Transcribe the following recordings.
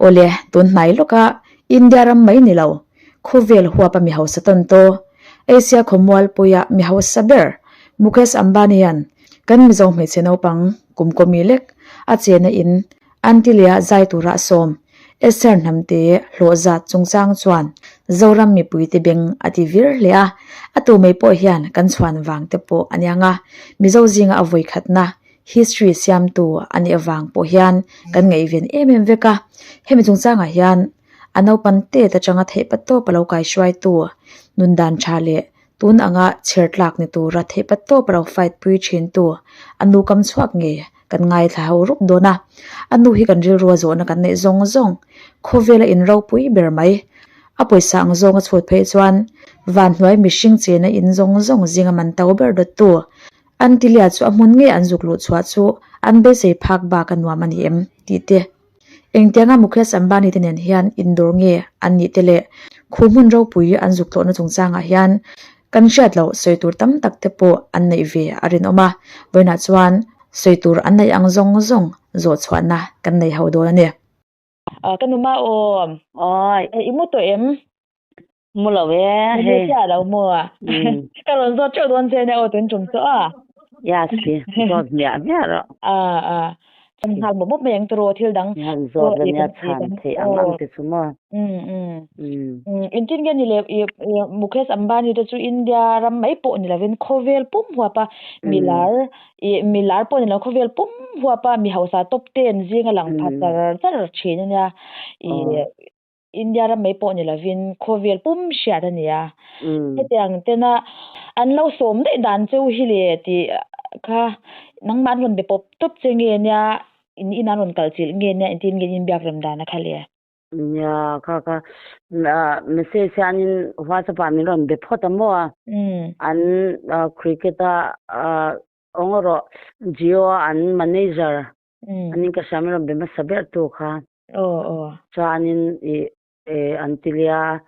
Awle, tun hnai lawka India ram mai ni lo, khawvel huapa mi hausa tawn taw, Asia khawmualpuia mi hausa ber Mukesh Ambani hian kan Mizo hmeichhe naupang kum kawmi lek a chena in Antilia zai tura a sawm. Esther hnamte hlawh zat chungchang chuan Zoram mipuite beng a ti vir hle a, a tu mai pawh hian kan chhuan vang te pawh a nia nga, Mizo zinga a vawikhatna history siamtu a nih avang pawh hian kan ngaihven em em vek a. Hemi chungchangah hian a naupan tet atanga theihpat tawp a lo kaihruaitu nun dan tha leh tun anga chher tlak ni tura theihpat tawp a lo fight pui thintu a nu kam chhuak ngei kan ngaithla ho rup dawn a. A nu hi kan rilrua zawhna kan neih zawng zawng khawvela in ropui ber mai. A pawisa ang zawnga chhut phei chuan vanhnuai mihring chena in zawng zawng zinga man to ber dawttu Antilia chu a hmun ngei an zuk luh chhuah chu an beisei phak bak a nuam a ni em? tih te. Engtianga Mukesh Ambani te nen hian indawr nge an nih te leh khu hmun ropui an zuk tlawhna chungchangah hian kan hriat loh sawi tur tam tak te pawh an neih ve a rinawm a, vawiinah chuan sawi tur an neih ang zawng zawng zawh chhuahna kan nei ho dawn a ni. Ka nu ma aw. Awi. I mu tawh em? Mu lo e hei. Mu chiah lo maw? Ka rawn zawt teuh dawn che nia aw tun tum chu a. Yes si, zawt hmiah hmiah rawh. A a. Chhan nghal mawp mawp mai ang tiraw thil dang. Ni han zawt la nia chhan theih ang ang te chu maw. Engtin nge ni le Mukesh Ambani te chu India ram mai pawh ni lovin khawvel pum huap a milar I mi lar pawh ni lo khawvel pum huap a mi hausa top ten zing a lang pha char char thin a nia. I India ram mai pawh ni lovin khawvel pum hriat a nia. Hetiang tena an lo sawm daih dan cheu hi le tih kha nangmah an rawn be pawp tawp che nge nia in inah an rawn kal chilh nge nia engtin nge in biak rem dan a kha le. Nia kha kha message hianin WhatsApp ah min rawn be phawt a maw a an cricket a awng erawh Jio a an manager anin ka hria min rawn be hmasa ber tu kha chuanin ih an ti lia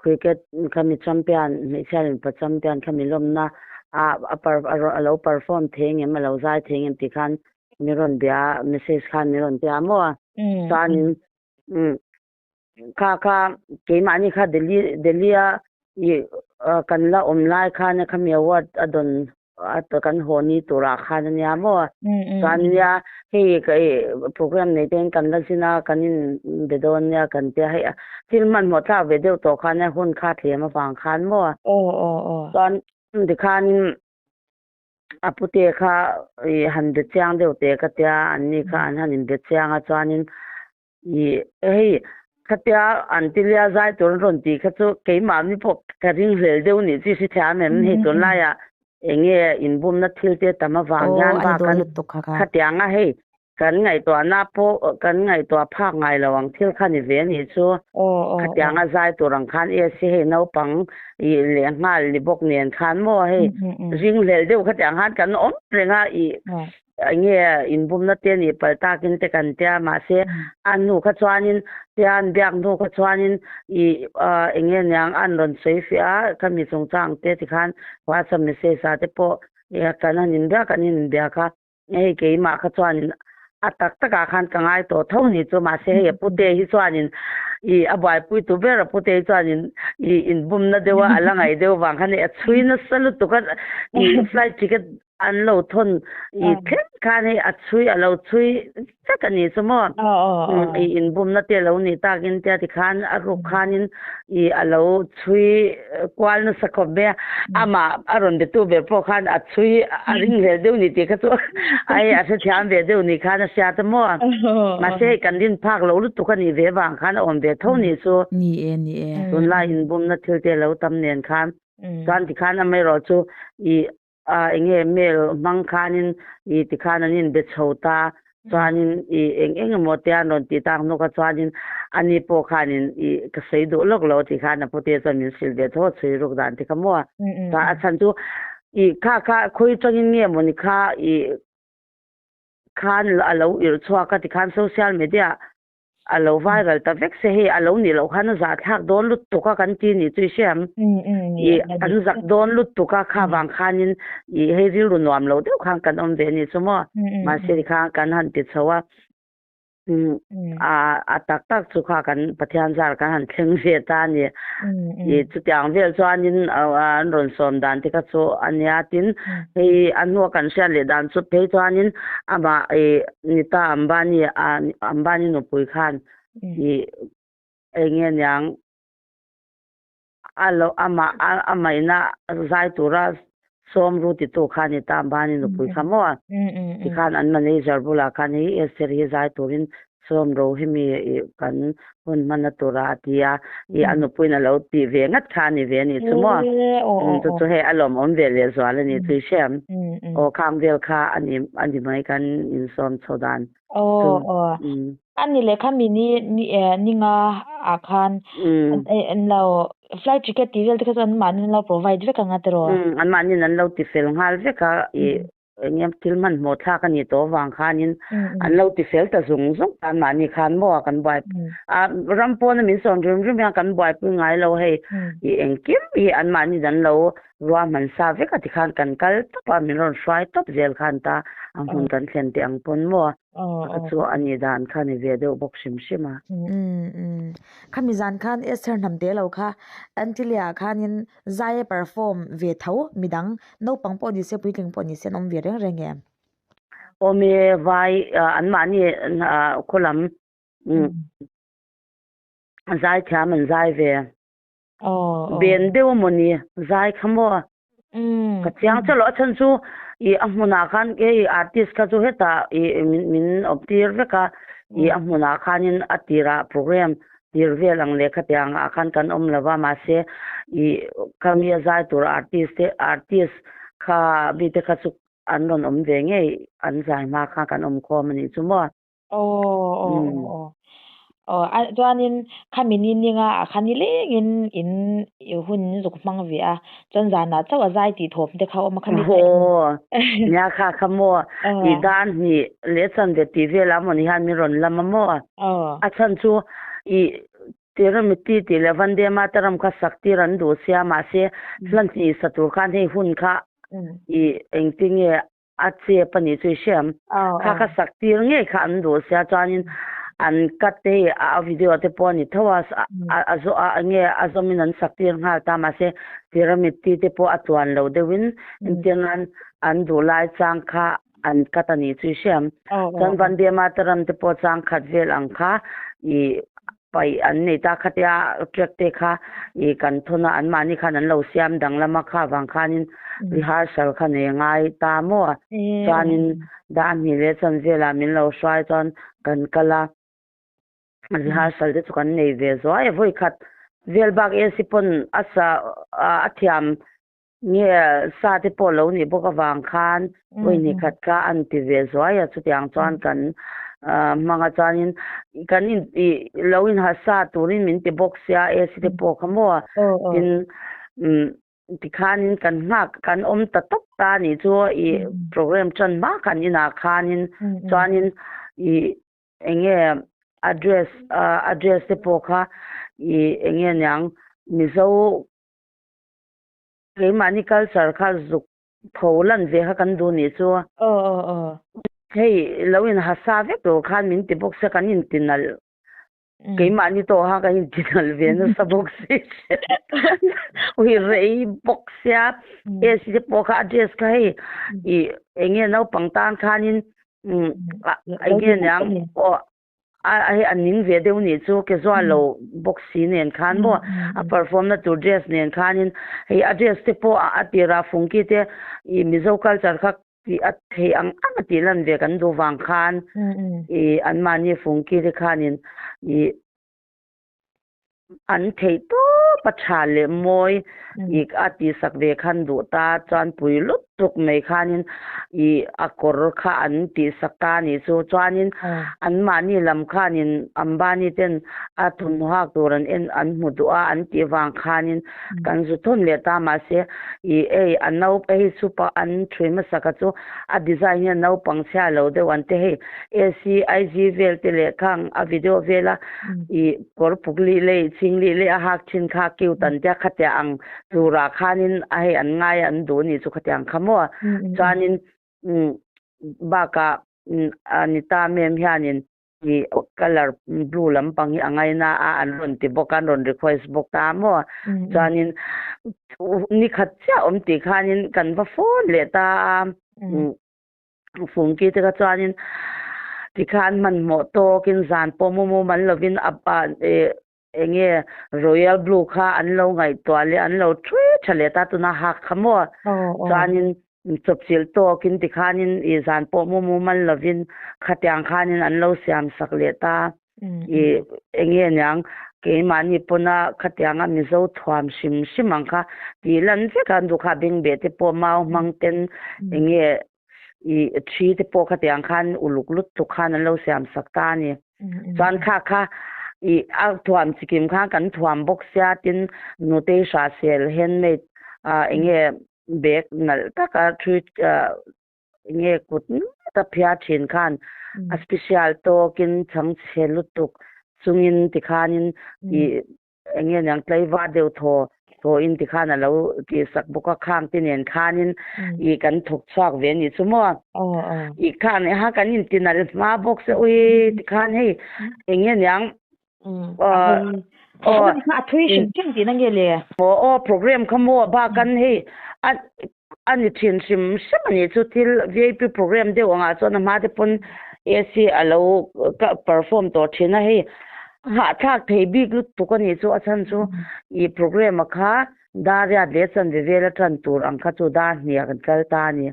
cricket khami champion hmeichhia leh mipa champion khami lawmna a a lo perform thei engem a lo zai thei engem tih khan min rawn bia a message khan min rawn tia maw a chuanin umm kha kha keimahni kha Delhi Delhi a ih kan la awm lai khan khami award a dawn a kan haw ni turah khan a nia maw? Chuan nia hei ka ih program nei te kan la zin a kan in be dawn nia kan tia hei thil hmanhmawh thlak ve deuh tawh khan hun kha thlem avang khan maw? Chuan tikhanin a pute kha ih han be chiang deuh teh ka tia an ni kha an han in be chiang a chuanin ih hei khatia an tilia zai tur an rawn tih kha chu keimah mi pawh ka ring hlel deuh nih chi hre thiam em hei tunlaiah eng nge inbumna thil te tam avang hian bakah khatianga hei kan ngaihtuahna pawh kan ngaihtuah phak ngai lo ang thil kha ni ve a nih chu khatianga zai tur ang khan e si hei naupang ih lehnghal ni bawk nen khan maw hei ring hlel deuh khatiang khan kan awm reng a ih Enge inbumna te nih palh takin te kan tia mahse a hnu kha chuanin tia an biak hnu kha chuanin ih enge niang an rawn sawi fiah a khami chungchang te tikhan WhatsApp message ah te pawh kan han inbiak kan inbiak a hei keimah kha chuanin a tak takah khan ka ngai tawh tho ni chu mahse hei a pute hi chuanin ih a buaipui tu ber a pute hi chuanin ih inbumna deuh a la ngaih deuh vang khan hei a chhui nasa lutuk a ih flight ticket An lo thawn i thleng khan hei a chhui a lo chhui vek a ni chu maw? I inbumna te a lo nih takin tia tikhan a ruk khanin i a lo chhui kual nasa khawp mai a, amah a rawn betu ber pawh khan a chhui a ring hlel deuh ni tih kha chu ai a hrethiam ve deuh ni khan a hriat a maw? Mahse hei kan rin phak loh lutuk a nih ve vang khan a awm ve tho ni chu. Ni e, ni e. Tunlai inbumna thil te a lo tam nen khan chuan tikhan amaherawh chu i A enge mail hmang khanin i tikhan an inbe chho ta, chuanin i eng eng emaw te an rawn tih tak hnuk a, chuanin ani pawh khanin i ka sawi duh lawk lo tih khan a pute chuan min hrilh ve tho a chhui ruk dan te kha maw. Chuan a chhan chu i kha kha khawi tangin nge mawni kha i khan a lo irh chhuak a tikhan social media A lo viral ta vek se hei a lo nih loh khan a zah thlak dawn lutuk a kan ti nih chu i hriam. I an zak dawn lutuk a kha vang khanin i hei rilru nuam lo deuh khan kan awm ve nih chu maw. Mahse tikhan kan han ti chho a. A tak tak chu kha kan Pathian zar kan han thleng ve ta a ni. I chutiang vel chuanin an rawn sawm dan te kha chu a nia tin hei a hnua kan hriat leh dan chu phei chuanin amah i Nita Ambani Ambani nupui khan i eng nge niang a lo amah amah ina zai tura sawm ru titu kha a ni ta Ambani nupui kha maw a tikhan an manager bulah khan hei Esther hi zai turin sawm ro hemi ih kan hun hmanna tura a ti a ih a nupuiin a lo tih ve ngat kha a ni ve a nih chu maw chu chu hei a lawmawm ve leh zual a nih chu i hriam aw khang vel kha a ni a ni mai kan insawm chho dan chu. A ni leh kha mi ni ni nga ah khan an lo flight ticket tih vel te kha chu an mahni an lo provide vek ang a tiraw? An mahni an lo ti fel nghal vek a ih eng nge thil hmanhmawh thlak a nih tawh avang khanin an lo ti fel ta zung zung ta an mahni khan maw kan buai a ram pawna min sawn rim rim hian kan buaipui ngai lo hei ih engkim hi an mahni an lo ruahman sa vek a tikhan kan kal tawp a min rawn hruai tawp zel khan ta a hmun kan thlen teh ang pawn maw. Ka chu a nih dan kha ni ve deuh bawk hrim hrim a. Khami zan khan Esther hnam te lo kha Antilia khanin zai a perform ve tho midang naupang pawh ni se puitling pawh ni se an awm ve reng reng em? Awm e vai anmahni khaw lam zai thiam an zai ve. Ben deuh a mawni zai kha maw? Ka chiang chiah lo a chhan chu ih a hmunah khan hei artist kha chu hetah ih min min awm tir vek a ih a hmunah khanin a tirah program tir vel ang leh khatiang ah khan kan awm lo va mahse ih khami a zai tur artist te artist kha mite kha chu an rawn awm ve ngei an zai hma khan kan awm khawm a nih chu maw. Aw aw aw aw a chuanin khami ni ninga ah khan nilengin in hun in zuk hmang ve a chuan zanah chauh a zai tih thawm te kha a awm a khami Aw nia kha kha maw i dan hnih leh chanve tih velah mawni hian min rawn lam a maw a chhan chu i Tiramiti tih leh Vande Mataram kha sak tir an duh sia mahse hla hnih sa tur khan hei hun kha i engtinge A chep a nih chu i hriam. Kha kha sak tir ngei kha an duh sia chuanin an cut te hi a video te pawh a ni tho a, a zawh a enge a zawmin an sak tir nghal ta mahse pyramid ti te pawh a tluan lo deuhin engtiang nan an duh lai chang kha an cut a nih chu i hriam. Chuan Vande Mataram te pawh chang khat vel ang kha i paih an nei ta khatia track te kha ih kan thawn a anmahni khan an lo siam danglam a kha vang khanin rehearsal kha nei ngai ta maw a chuanin dan hnih leh chan velah min lo hruai chuan kan kal a rehearsal te chu kan nei ve zuai a vawi khat vel bak AC pawn a sa a thiam nge sa te pawh lo nih bawk avang khan vawi hnih khat kha an ti ve zuai a chutiang chuan kan hmang a chuanin kan in ih lo inha sa turin min ti bawk sia AC te pawh kha maw tin tikhanin kan nghak kan awm ta tawp ta a nih chu ih program tan hma khan inah khanin chuanin ih eng nge address address te pawh kha ih eng nge niang Mizo Keimahni culture kha zuk tho lan ve kha kan duh nih chu. Aw aw aw. Hei lo in ha sa vek tur khan min ti bawk sia kan in ti nalh. Keimahni tawh kha kan in ti nalh ve nasa bawk si. Ui rei bawk sia AC te pawh kha a dress kha hei ih eng nge naupang tan khanin eng nge niang aw A hei a ning ve deuh nih chu casual lo bawk si nen khan maw a perform na tur dress nen khanin hei a dress te pawh a tirah fungki te ih Mizo culture kha tih a theih ang ang a tih lan ve kan duh vang khan ih anmahni fungki te khanin ih An theih tawp a tha leh mawi ih a tihsak ve khan duh ta chuan pui lutuk mai khanin ih a kawr kha an tihsak ta a nih chu. Chuanin anmahni lam khanin Ambani ten a thawmhnaw hak tur an en an hmu duh a an tih vang khanin kan zu thawn leh ta mahse ih ei a naupa hei chu pa an thui hmasaka chu a design hian naupang chhia lo deuh an ti hei AC IG vel te leh khang a video vela ih kawr puk lih leh chhing lih leh a hak thin kha cute an tia khatia ang turah khanin a hei an ngai a an duh anih chu khatiang kha maw chuanin umm bakah a ni ta mem hianin. I colour blue lampang hi a ngaina a an rawn ti bawk a an rawn request bawk ta maw chuanin ni khat chiah awm tih khanin kan va phone leh ta a fungki te kha chuanin tikhan hmanhmawh tawkin zan pawh mu mumal lovin a eng nge royal blue kha an lo ngaihtuah leh an lo thui tha leh ta tuna hak kha maw chuanin chawpchilh tawkin tikhanin ih zan pawh mu mumal lovin khatiang khanin an lo siam sak leh ta ih eng nge niang keimahni pawna khatianga Mizo thuam hrim hrim ang kha tih lan vek a an duh kha bengbeh te pawh mau hmang ten eng nge ih thi te pawh khatiang khan uluk lutuk khan an lo siam sak ta a ni. Chuan kha kha ih a thuam chikim khan kan thuam bawk sia tin nutei hrahsel handmade ah eng nge bag nalh taka thui ah eng nge kut ngata phiar thin khan a special tawkin chhangchhe lutuk chungin tikhanin ih Eng nge niang tlaivar deuh thaw thaw in ti khan a lo tih sak bawk a, khang te nen khanin ih kan thawk chhuak ve anih chu maw? Ih khan ha kan inti nalh hma bawk se ui ti khan hei eng nge niang aw a thui hrim hrim tihna nge le? Aw program kha maw bakan hei a a ni thin hrim hrim anih chu thil vip program deuh angah chuan a hma te pawn AC a lo perform tawh thin a hei hahthlak thei bik lutuk anih chu a chhan chu ih program a kha dar riat leh chanve vel a tan tur ang kha chu dar hniah kan kal ta a ni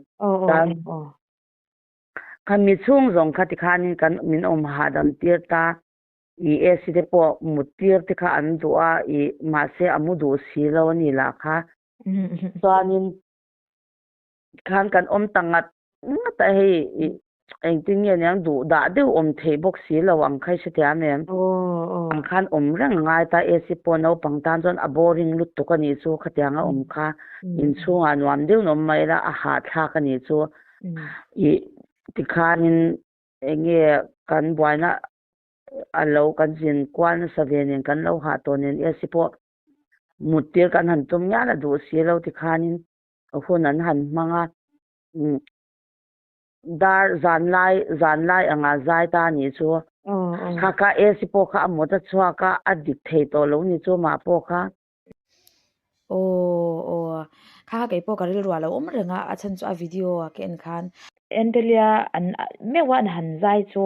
khami chhung zawng kha tikhanin kan min awm hahdam tir ta. I AC te pawh mut tir te kha an duh a, i mahse a mu duh si lo a ni lah kha. Chuanin khan kan awm ta ngat ngat a hei i engtin nge niang duh dah deuh awm theih bawk si lo ang kha i hrethiam em? Ang khan awm reng a ngai ta, AC pawh naupang tan chuan a boring lutuk a nih chu khatiang a awm kha inchhungah nuam deuhin awm mai ila a hahthlak a nih chu. I tikhanin Eng nge kan buaina a lo kan zin kual nasa ve nen kan lo hah tawh nen AC pawh mut tir kan han tum ngial a duh si lo tikhanin hun an han hmang a, dar zanlai zanlai anga zai ta anih chu kha kha AC pawh kha a mut a chhuak a, a dik thei tawh lo ni chu mah pawh kha. Aw aw kha kha keipawh ka rilru a lo awm reng a a chhan chu a video a ka en khan. Entelia an meuh a an han zai chu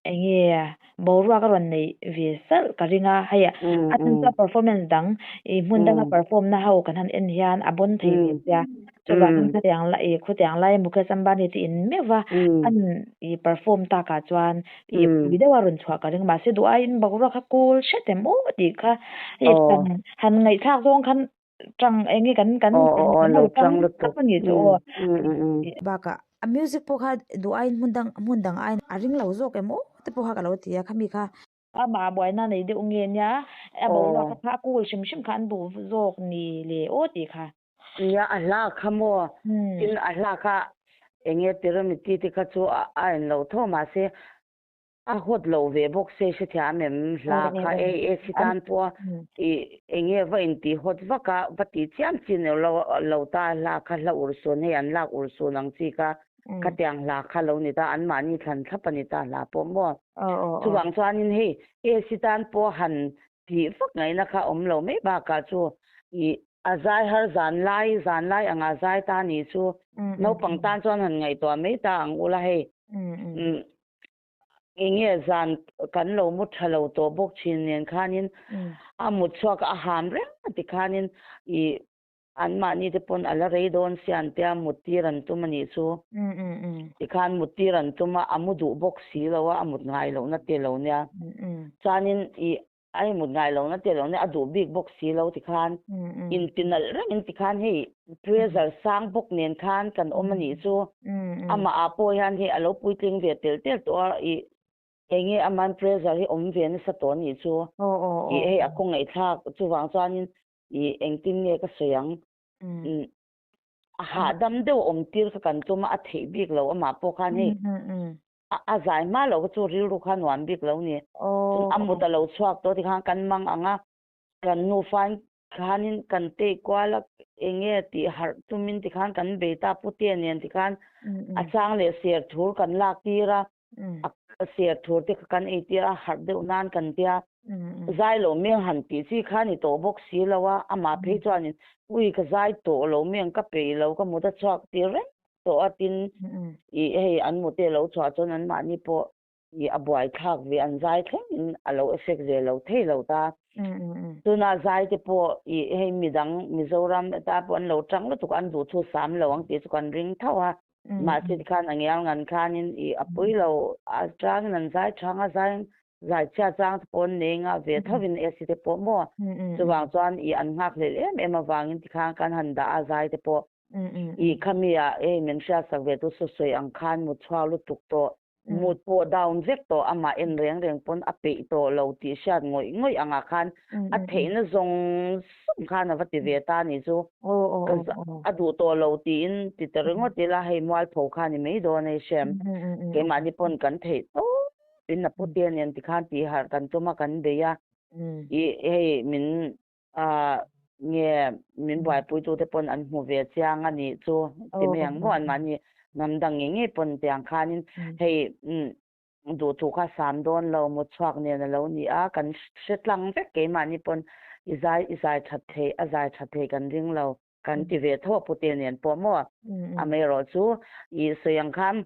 eng nge boruak a rawn neih ve salh ka ring a hei a chhan chu a performance dang ih hmun danga perform na ho kan han en hian a bawn thei ve sia chuvangin khatiang lai ih khutiang lai Mukesh Ambani te in meuh va an ih perform takah chuan Ih pui deuh a rawn chhuah ka ring mahse duh aiin boruak kha kawl hret em aw tih kha hei han han ngaihthlak zawng khan tang eng nge kan kan kan lo tang tak a nih chu aw. Bakah a music pawh kha duh aiin hmun dang hmun dang aiin a ring lo zawk em aw te pawh kha ka lo ti a khami kha. Amah buaina nei deuh nge nia a boruak kha a cool hrim hrim kha an duh zawk ni le aw tih kha. Nia a hla kha maw? Tin a hla kha eng nge Pyramid te kha chu a en lo tho mahse a hawt lo ve bawk se hrethiam em hla kha ei e si tan pawh i eng nge va in tih hawt vak a va tih chiam chi neuh lo lo ta hla kha hla urhsun hei an lak urhsun ang chi kha khatiang hla kha lo ni ta anmahni thlan thlap a ni ta hla pawh maw? Chuvang chuanin hei e si tan pawh han tih vak ngaihna kha awm lo mai bakah chu i a zai har zan lai zan lai anga zai ta nih chu naupang tan chuan han ngaihtuah mai ta ang ula hei eng nge zan kan lo mu tha lo tawh bawk thin nen khanin a mut chhuak a ham reng a ti khanin i Anmahni te pawn a la rei dawn sia an tia mut tir an tum a nih chu. Tikhan mut tir an tum a, a mu duh bawk si lo a, a mut ngai lohna te lo nia. Chuanin i a i mut ngai lohna te lo nia, a duh bik bawk si lo tikhan inti nalh rengin tikhan hei pressure sang bawk nen khan kan awm a nih chu. Amah ah pawh hian hei a lo puitling ve tel tel tawh a, i Eng nge aman pressure hi awm ve nasa tawh a nih chu tih hei a kawngaihthlak chuvang chuanin ih engtin nge ka sawi ang a hahdam deuh awm tir kha kan tum a a theih bik lo amah pawh khan hei a zai hma loh kha chu rilru kha nuam bik lo ni chuan a mut a lo chhuak tawh tikhan kan mang ang a kan nufa in khanin kan tei kual a eng nge tih harh tumin tikhan kan bei ta putea nen tikhan a chang leh ser thur kan lak tir a. A ser thur te kha kan ei tir a, harh deuh nan kan tia. Zai lo meng han tih chi kha ni tawh bawk si lo a, amah phei chuanin ui ka zai tawh lo meng ka peih lo ka mut a chhuak tir reng tawh a tin ih hei an mute lo chhuah chuan anmahni pawh ih a buaithlak ve an zai thlengin a lo effect ve lo thei lo ta. Tuna zai te pawh ih hei midang Mizoram ta pawh an lo tang lutuk a an duh thu sam lo ang tih chu kan ring tho a. Mahse tikhan a ngial ngan khanin ih a pui lo a tangin an zai thang a zai zai chhia chang te pawh an nei nga ve thovin AC te pawh maw chuvang chuan ih an nghak hlel em em avangin tikhan kan han dah a zai te pawh ih khami ah hei min hriatsak ve tu saw sawi ang khan mut chhuak lutuk tawh Mut pawh down vek tawh, amah en reng reng pawn a peih tawh lo tih hriat ngawih ngawih angah khan a theihna zawng zawng khan a va ti ve ta ni chu. Ka a duh tawh lo tiin ti ta ringawt ila hei mualpho kha ni mai dawn hei hrem. Keimahni pawn kan theih tawpin a pute nen tikhan tih harh kan tum a kan bei a. Ih hei min Ahh nge min buaipuitute pawn an hmu ve chiang a nih chu ti mai ang maw anmahni hnam dang ngei ngei pawn tiang khanin hei umm duhthu kha sam dawn lo mut chhuak nen a lo ni a kan hre tlang vek keimahni pawn i zai i zai that theih a zai that theih kan ring lo kan ti ve tho a pute nen pawh maw amaherawh chu ih sawi ang khan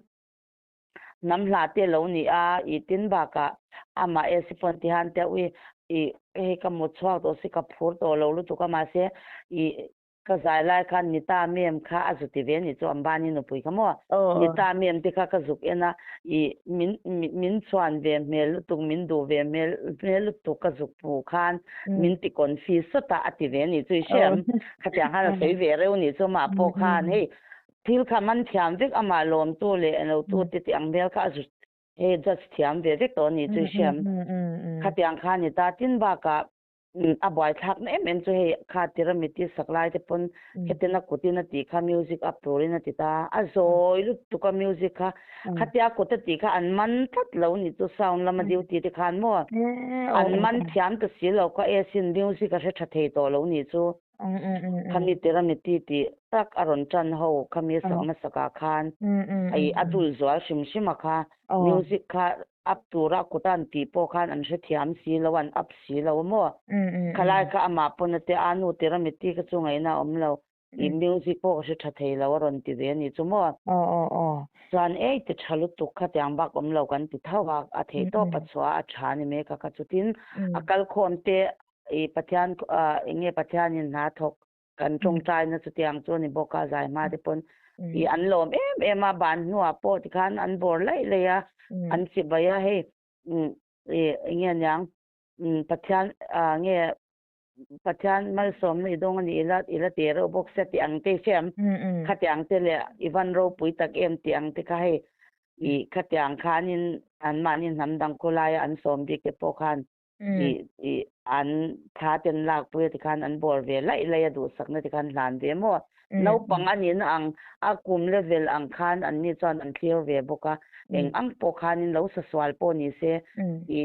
Hnam hla te lo ni a, i tin bakah amah AC pawn ti han te ui i hei ka mut chhuak tawh si ka phur tawh lo lutuk a mahse i ka zai lai khan Nita mem kha a zu ti ve ni chu Ambani nupui kha maw Nita mem te kha ka zuk en a i min min chhuan ve hmel lutuk min duh ve hmel hmel lutuk ka zuk hmuh khan min ti confuse sawt a a ti ve ni chu i hriam khatiang khan a sawi ve reuh ni chu amah pawh khan hei Thil kha man thiam vek amah lawmtu leh enlotu te tih ang hmel kha a zut hei judge thiam ve vek tawh a ni chu i hriam. Khatiang kha a ni ta tin bakah a buaithlak na em em chu hei kha tira miti sak lai te pawn hetin a kutin a tih kha music up turin a ti ta a zawi lutuk a music kha khatia kut a tih kha an man tlat lo ni chu sound lama duty te khan maw an man thiam ta si lo kha e sin music a hre tha thei tawh lo ni chu. Khami tira mi ti tih tak a rawn tan ho khami sak hmasak ah khan i a dul zual hrim hrim a kha music kha up tura kuta an tih pawh khan an hrethiam si lo an up si lo a maw khalai kha amah pawn a tia a nu tira mi ti kha chu ngaihna a awm lo i music pawh ka hre tha thei lo a rawn ti ve a ni chu maw chuan ei ti tha lutuk kha tiang bak awm lo kan ti tho a a theih tawp a chhuah a tha a ni mai kha kha chutin a kalkhawm te I Pathian eng nge Pathianin hna thawk kan tawngtaina chutiang chu a ni bawk a, zai hma te pawn i an lawm em em a, ban hnuah pawh tikhan an bawr laih laih a, an chibai a, hei i eng nge aniang Pathian nge Pathian malsawmna i dawng a ni ila i la teh reuh bawk sia tih ang te i hre ang, khatiang te leh i van ropui tak em tih ang te kha hei i khatiang khanin anmahni hnam dang khawlaia an sawm bik te pawh khan I i an thla ten lakpui a tikhan an bawr ve laih laih a duhsakna tikhan hlan ve maw? Naupang a nihna ang a kum level ang khan an ni chuan an thlir ve bawk a, eng ang pawh khanin lo sa sual pawh ni se i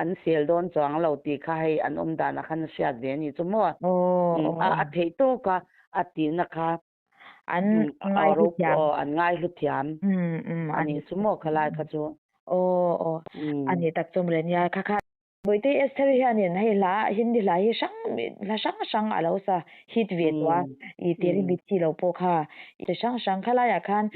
an sel dawn chuang lo tih kha hei an awm danah khan a hriat ve a nih chu maw? A a theih tawk a a tihna kha An ngaihlu thiam. Aw an ngaihlu thiam. A nih chu maw khalai kha chu. Aw aw a nih tak chu mawle nia kha kha. Bawihte Esther hianin hei hla Hindi hla hi hrang hla hrang hrang a lo sa hit ve tawh a i teri bithi lo pawh kha i hrang hrang khalaiah khan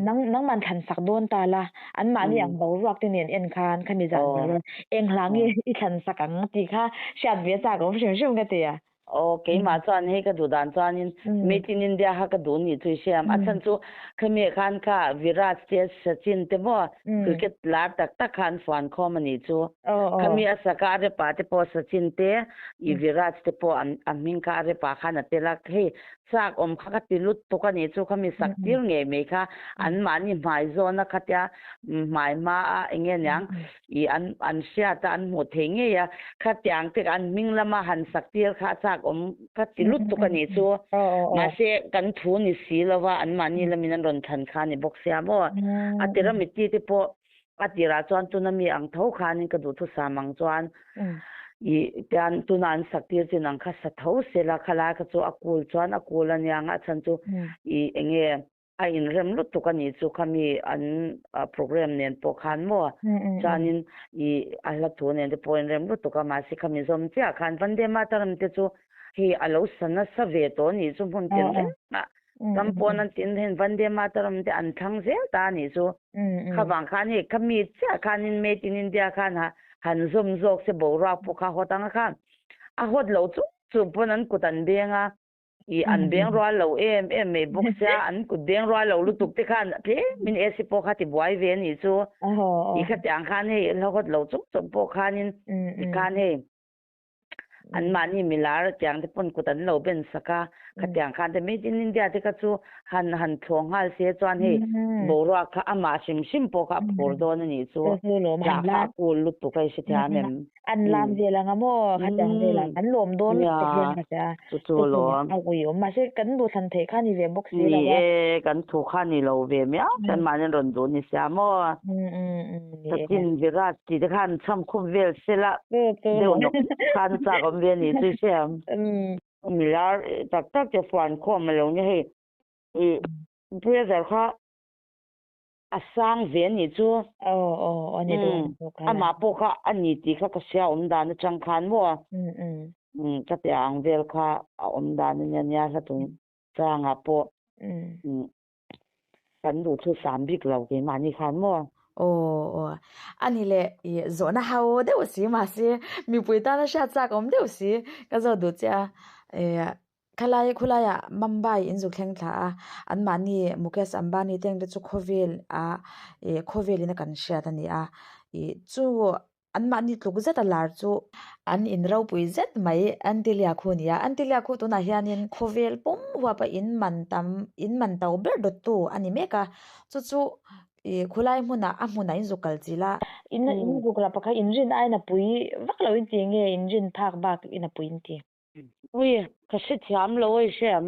nang nangman thlan sak dawn ta la anmahni ang boruak te nen en khan khami zan eng hla nge i thlan sak ang tih kha hriat ve chak awm hrim hrim ka ti a. Aw, keimah chuan hei ka duh dan chuanin Made in India kha ka duh nih chu i hriam. A chhan chu khami khan kha Virat te Sachin te maw cricket lar tak tak kha an fuan khawm a nih chu. Khami a saka a repa te pawh Sachin te i Virat te pawh an a hming kha a repa khan a tel a. Hei chak awm kha ka ti lut tuk a nih chu khami sak tir ngei mai kha anmahni hmai zawna khatia hmai hma a eng nge niang I an an hriat a, an hmuh thei ngei a, khatiang te an hming lama han sak tir kha a chak awm ka ti lutuk a nih chu. Mahse, kan thu ni si lo va, anmahni lamin an rawn thlan kha a ni bawk sia maw. A tira mitti te pawh a tirah chuan tuna mi ang tho khanin ka duhthusam ang chuan i tian tuna an sak tir chin ang kha sa tho sela khalai kha chu a kul chuan a kul aniang a chhan chu i eng nge. A inrem lutuk a nih chu khami an program nen pawh khan maw chuanin ih a hla thu nen te pawh inrem lutuk a mahse khami zawm chiah khan Vande Mataram te chu hei a lo sa nasa ve tawh a nih chu hmun tin reng ah ram pawn an tin hian Vande Mataram te an thlang zel ta a nih chu kha vang khan hei khami chiah khanin Made in India khan han zawm zawk se boruak pawh kha hawt ang a kha a hawt lo chung chung pawn an kut an beng a. I an beng rual lo em em mai bawk sia, an kut beng rual lo lutuk te khan tlemin AC pawh kha ti buai ve a nih chu. I khatiang khan hei hlauhawt lo chung chung pawh khanin tikhan hei anmahni milar tiang te pawn kut an lo ben sak a, khatiang khan te Made in India te kha chu han han thlawh nghal se chuan hei boruak kha amah hrim hrim pawh kha a phur dawn a nih chu. Tah kha a cool lutuk a i hrethiam em? An lam vel anga maw khatiang vel ang an lawm dawn lutuk hian ka hria chu chu lawm a ui awm mahse kan duhthlan theih kha ni ve bawk si lo a ni e kan thu kha ni lo ve miau chuan mahni an rawn duh ni sia maw Sachin Virat tih te khan chham khup vel sela deuh nawk khan a chak awm ve a ni chu i hria milar tak tak te fuan khawm a lo nia hei i pressure kha A sang ve a nih chu. Aw aw a ni dawn chu kha. Amah pawh kha a ni tih kha ka hria awm dan atang khan maw. Ka tia ang vel kha a awm dan a nia nia hla tung changah pawh kan duh thu sam bik lo keimahni khan maw. Aw aw a ni le i zawhna ho deuh si mahse mipui tana hriat chak awm deuh si ka zawt duh che a Khalai khulaiah Mumbai in zuk thleng thla a, anmahni Mukesh Ambani te ang te chu khawvel ah ih khawvel in a kan hriat a ni a, ih chu anmahni tluk zet a lar chu an in ropui zet mai Antilia khu a ni a, Antilia khu tunah hianin khawvel pum huapa in man tam in man to ber dawttu a ni mek a, chu chu ih khulai hmunah a hmunah in zuk kal chilh a. In in zuk la pakhat inrin aiin a pui vak lo in ti nge inrin phak bak in a pui in ti? Ui, ka hre thiam lo a i hre am.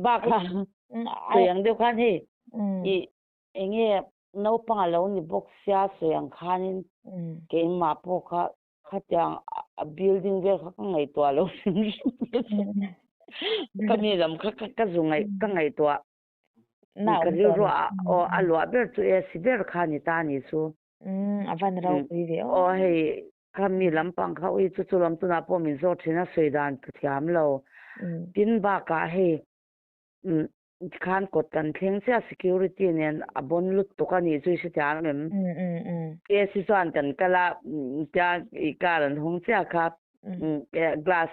Bakah sawi ang deuh khan hei i enge naupang a lo ni bawk sia sawi ang khanin keimah pawh kha khatiang a building vel kha ka ngaihtuah lo hrim hrim. Ka mi lam kha ka zu ngaih ka ngaihtuah. Ka rilru a aw a luah ber chu AC ber kha ni ta ni chu. A van ropui ve aw. Aw hei kha mi lampang kha ui chu chu lam tunah pawh min zawt thin a sawi dan ka thiam lo. Tin bakah hei tikhan kawt kan thleng chiah security nen a bawn lutuk a nih chu i hrethiam em? AC chuan kan kal a tia i car an hung chiah kha glass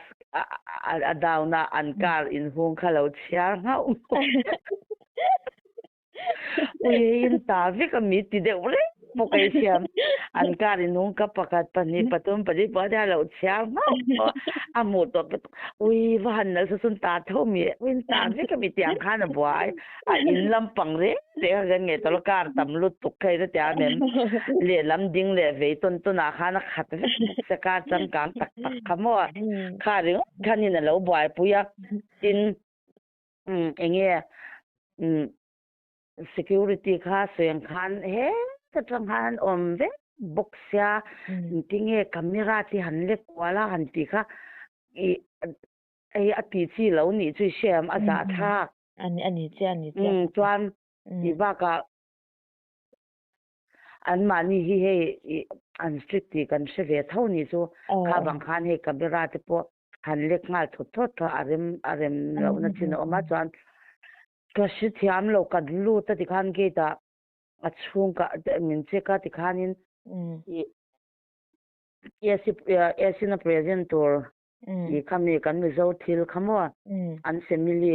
a down a an car inhung kha lo chhiar nghauh nghauh. Ui hei in ta vek a mi ti deuh reng bawk a i siam. An car in hung ka pakhat pahnih pathum pali pawh a lo chhiar nghauh nghauh a, a hmuh tawh pawh ui va han nalh sawn ta tho mi ui in ta vek a mi tiang khan a buai a in lampang reng reng a kan ngei tawh lo car tam lutuk kha in a tia mem lehlam ding leh vei tawn tawn ah khan a khat vek bawk sia car changkang tak tak kha maw kha ringawt khanin a lo buaipui a tin Eng nge security kha sawi ang khan heta tang khan an awm vek bawk sia engtin nge camera te han lek kual a han tih kha ih hei a tih chi lo nih chu i hria em a zahthlak. A ni chiah a ni chiah. Chuan tih bakah Anmahni hi hei ih an strict tih kan hre ve tho nih chu kha vang khan hei camera te pawh han lek nghal thawt thawt kha a rem a rem lohna chin a awm a chuan ka hre thiam lo ka lut a tikhan gate ah a chhung ka min check a tikhanin ih AC AC na present tur ih khami kan Mizo thil kha maw an family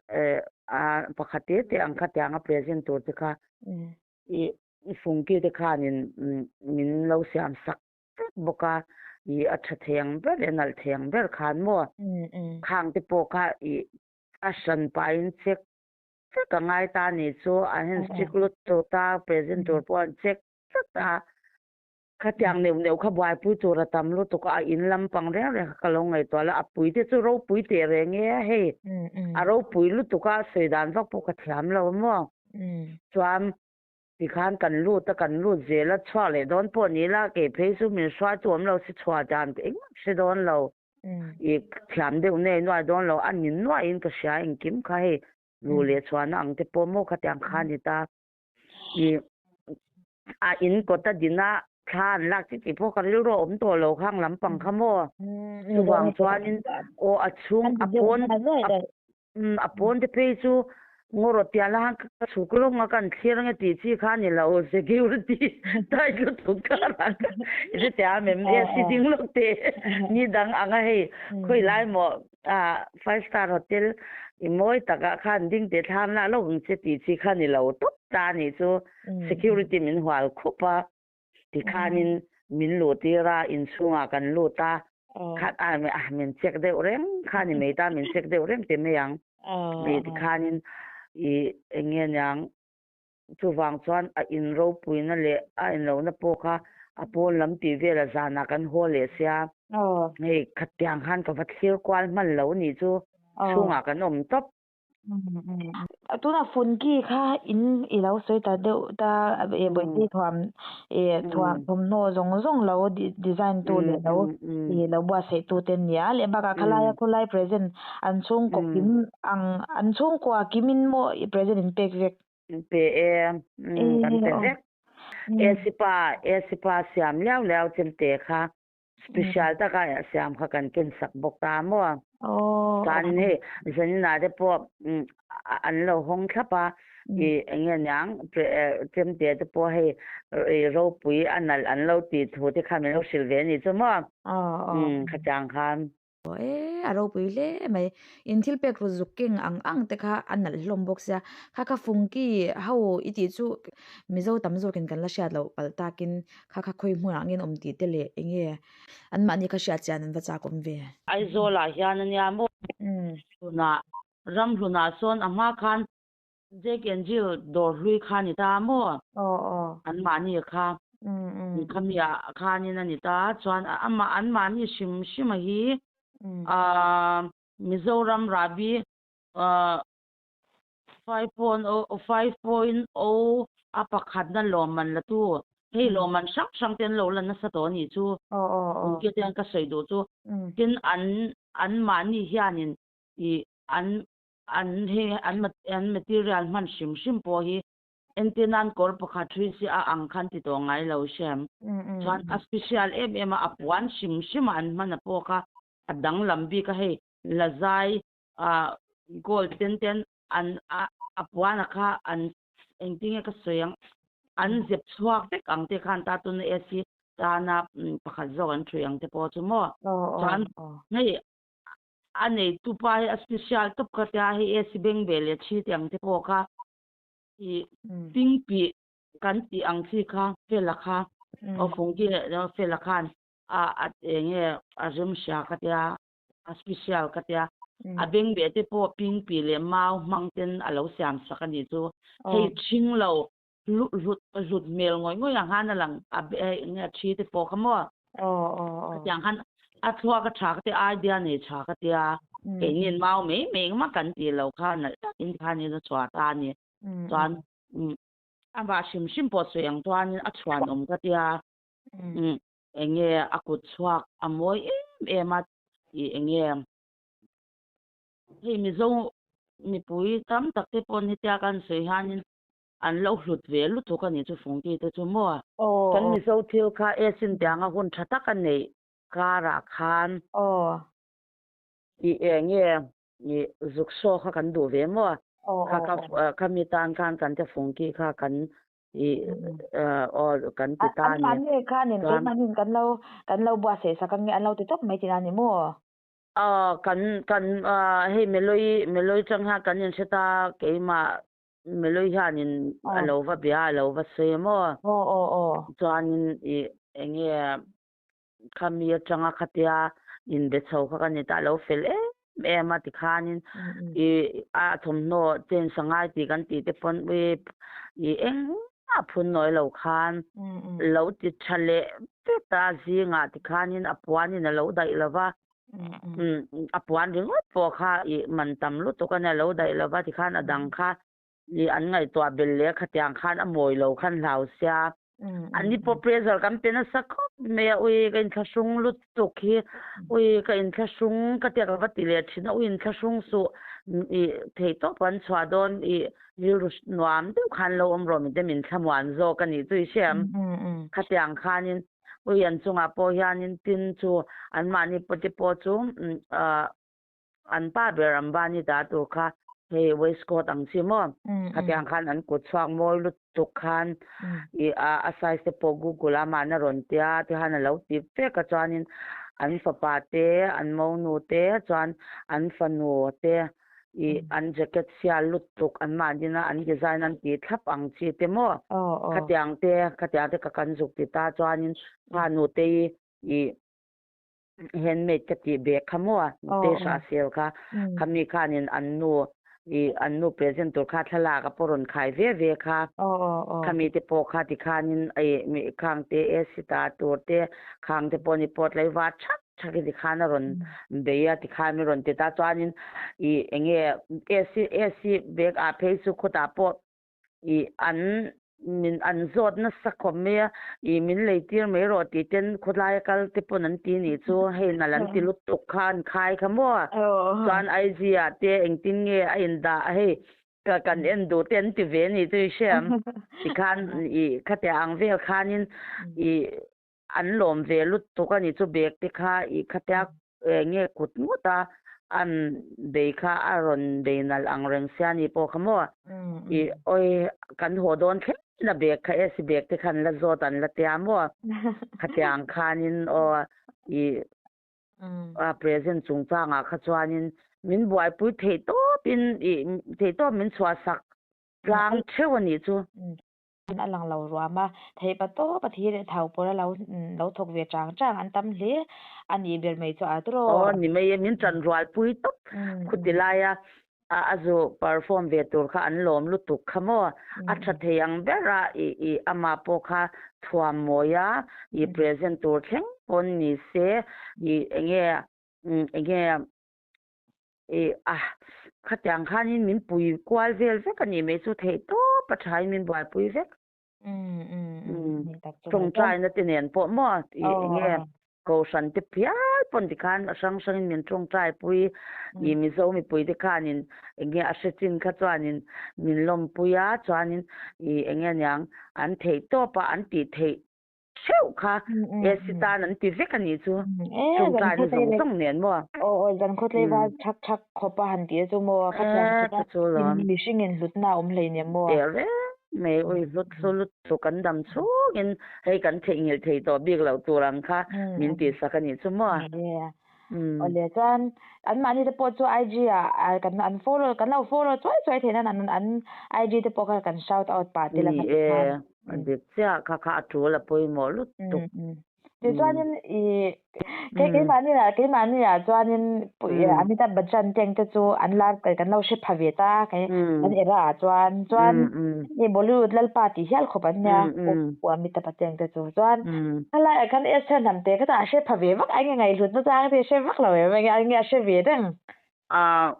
eh a pakhat te te ang kha tiang a present tur te kha Ih fungki te khanin min lo siam sak vek bawk a, ih a tha thei ang ber leh a nalh thei ang ber khan maw khang te pawh kha ih a hran pahin check vek a ngai ta a nih chu, an han strict lut tawh a, present tur pawh an check vek a, khatiang neuh neuh kha buaipui tur a tam lutuk a, a in lampang reng reng kha ka lo ngaihtuah la, a pui te chu ropui teh reng e hei a ropui lutuk a sawi dan vak pawh ka thiam lo maw. Chuan tikhan kan lut a, kan lut zel a, chhuak leh dawn pawh ni ila kei phei chu min hruai tu awm lo si chhuah dan engmah hre dawn lo, i thiam deuh nei nuai dawn lo, a ni nuaiin ka hria engkim kha hei. Luh leh chhuahna ang te pawh maw khatiang kha a ni ta. Ih a in kawt a din a thla an lak chi tih pawh ka rilru a awm tawh lo khang lampang kha maw. Chuvang chuanin aw a chhung a pawn a pawn te phei chu ngaw rawh tiang la khan ka chhuk lawng a kan thlir ange tih chi kha a ni lo security tight lutuk karah i hrethiam em AC ding lawk te ni dang ang a hei khawi lai maw ah five star hotel i mawi takah khan ding teh thlam lah lawk ang che tih chi kha ni lo tawp ta a nih chu security min hual khup a tikhanin min luh tir a inchhungah kan lut a khat a ah min check deuh reng kha ni mai ta min check deuh reng ti mai ang ih tikhanin ih eng nge niang chuvang chuan a in ropuina leh a inlohna pawh kha a pawn lam tih velah zanah kan haw leh sia hei khatiang khan ka va thlir kual hman lo nih chu chhungah kan awm tawp. Tunah Funki kha in i lo sawi ta deuh ta e Bawihte thuam e thuam thawmhnaw zawng zawng lo design tu leh lo i lo buatsaih tu te an ni a leh bakah khalaia khawlai present an chhungkaw kim ang an chhungkua kimin maw i present in pek vek. Pe e, kan pe vek. AC pa AC pa siam liau liau chemte kha special taka siam kha kan ken sak bawk ta maw. Chuanin hei zaninah te pawh an lo hawng thlap a, ih eng nge niang chemte te pawh hei ropui a nalh an lo tih thu te kha min lo hrilh ve a nih chu maw. Khatiang khan. Aw e, a ropui hle mai. In thil pek ru zuk keng ang ang te kha a nalh hlawm bawk sia. Kha kha fungki ho i tih chu Mizo tam zawkin kan la hriat loh palh takin kha kha khawi hmunah nge an awm tih te leh eng nge anmahni kha hriat chian an va chak awm ve. Aizawlah hian a nia maw? Hlunah, ram hlunah sawn a hma khan Jack and Jill dawr hlui kha a ni ta maw? Anmahni kha khami ah khanin a ni ta chuan amah anmahni hrim hrim a hi aaa Mizoram rahbi aaa 5.0 a pakhatna lawmman la tu hei lawmman hrang hrang te an lo la nasa tawh a nih chu engtia te hian ka sawi duh chu tin an anmahni hianin ih an an hei an an material hman hrim hrim pawh hi entir nan kawr pakhat hrui si a ang khan ti tawh ngai lo hrem chuan a special em em a a puan hrim hrim a an hman a pawh kha a danglam bik a hei lazai ah gold ten ten an a a puan a kha an engtin nge ka sawi ang an zep chhuak vek ang te khan ta tuna AC tana pakhat zawk an ṭhui ang te pawh chu maw chuan hei a neitu pa hi a special tawp kha tia hei AC beng ve leh thi te ang te pawh kha ih pingpih kan tih ang chi kha fela kha aw fungki leh fela khan a a eng nge a rem hria kha tia a special ka tia a beng beh te pawh pingpih leh mau hmang ten a lo siam sak a nih chu hei ṭhing lo hlut hlut hmel ngawih ngawih ang khan a lang a eng nge a ṭhi te pawh kha maw khatiang khan a thluak a ṭha ka tia idea nei ṭha ka tia keini mau mai mai engmah kan tih loh kha nalh takin tikhanin a chhuah ta a ni chuan amah hrim hrim pawh sawi ang chuanin a chhuanawm ka tia eng nge a kut chhuak a mawi em em a tih eng nge hei Mizo mipui tam tak te paw'n hetia kan sawi hianin an lo hlut ve lutuk a nih chu Fungti te chu maw? Kan Mizo thil kha e sintianga hun tha tak a neih karah khan i eng nge i zuk saw kha kan duh ve maw? Kha kha khami tan khan kan te Fungki kha kan i aw kan ti ta a ni. Anmahni khanin keimahniin kan lo kan lo buatsaih sak ang nge an lo ti tawp mai tihna a ni maw? Aw kan kan hei Meloi Meloi chang hian kan inhre ta keimah Meloi hianin a lo va bia a lo va sawi a maw? Chuanin i eng nge khami atanga khatia inbe chho kha ka ni ta a lo fel em em a tikhanin i a thawmhnaw change a ngai tih kan tih te pawn i i engmah phun nawi lo khan lo ti tha leh vek a zingah tikhanin a puanin a lo daih lo va. A puan ringawt pawh kha ih man tam lutuk a nia lo daih lova tikhan a dang kha ih an ngaihtuah bel leh khatiang khan a mawi lo khan hlau sia. Anni pawh pressure kan pe nasa khawp mai a, ui ka inthlahrung lutuk hi, ui ka inthlahrung ka tia ka va ti leh thin a, ui inthlahrung suh ih theih tawp an chhuah dawn ih rilru nuam deuh khan lo awm rawh mite min thlamuan zawk a nih chu i hria em? Khatiang khanin ui an chungah pawh hianin tin chu anmahni pawh te pawh chu ah an pa ber Ambani ta tur kha hei waistcoat ang chi maw khatiang khan an kut chhuak mawi lutuk khan i a a size te pawh google a mahna rawn tia ti khan a lo ti vek a chuanin an fapa te an monu te chuan an fanu te i an jacket sial lutuk an mahdina an design an tih thlap ang chi te maw khatiang te khatiang te ka kan zuk ti ta chuanin fanu te i i Handmade ka tih bag kha maw Tesha sel kha khami khanin an nu i an nu present tur kha thlalak a pawh rawn khai ve ve kha khami te pawh kha tikhanin i mi khang te AC ta tur te khang te pawh ni pawh tlaivar thak thak in tikhan a rawn bei a tikhan mi rawn ti ta chuanin i enge AC AC bag ah phei chu khawtah pawh I an min an zawt nasa khawp mai a, i min lei tir mai rawh tih ten khawlaia kal te pawn an ti nih chu hei nal an ti lutuk kha an khai kha maw chuan IG ah te engtin nge a in dah a hei ka kan en duh te an ti ve nih chu i hriam tikhan i khatiang ang vel khanin i An lawm ve lutuk a nih chu bag te kha i khatia nge kut ngawt a an bei kha a rawn bei nalh ang reng sia ni pawh kha maw i awi kan haw dawn thleng in a bag kha AC bag te kha an la zawt an la tia maw khatiang khanin aw i a present chungchangah kha chuanin min buaipui theih tawpin i theih tawp min chhuahsak tlang theuh a nih chu. A lang lo ruam a, theih pa tawp a thi leh thau pawr a lo lo thawk ve chang chang an tam hle a nih ber mai chu a tawrh. Aw ni mai e, min tan rual pui tawp khuti laia a a zu perform ve tur kha an lawm lutuk kha maw, a tha thei ang ber a i i amah pawh kha thuam mawi a i present tur thleng pawn ni se i enge enge I a, khatiang khanin min pui kual vel vek a nih mai chu theih tawp a thain min buaipui vek. Tawngtaina te nen pawh maw i enge kohhran te phial pawn tikhan a hrang hrangin min tawngtaipui i Mizo mipui te khanin enge a hre chin kha chuanin min lawmpui a chuanin i enge niang an theih tawp a an tih theih Theuh kha AC tan an ti vek a nih chu. Tawngtaina zawng zawng nen maw? Aw aw zan khaw tlaival thak thak khawp a han ti a chu maw? Kha thiam chu a mihring in hlutna a awm hlei nia maw? Teh reng mai ui hlut hlu lutuk kan dam chhungin hei kan theihnghilh thei tawh bik loh tur ang kha min tihsak a nih chu maw? Awle chuan anmahni te pawh chu IG ah kan an follow kan lo follow chuai chuai theih nan an an IG te pawh kha kan shout out pah tel a Ni e, a dik chiah kha kha a tul a pawimawh lutuk. Tichuanin i kei keimahni ah keimahni ah chuanin Amitabh Bachchan te ang te chu an lar kan lo hre pha ve ta kei kan era ah chuan chuan i Bollywood lalpa tih hial khawp an nia Pu Amitabh te ang te chu chuan Khalai ah khan Esther hnam te kha chu a hre pha ve vak a enge ngaihhlutna chang te hre vak lo em enge enge a hre ve reng. Ah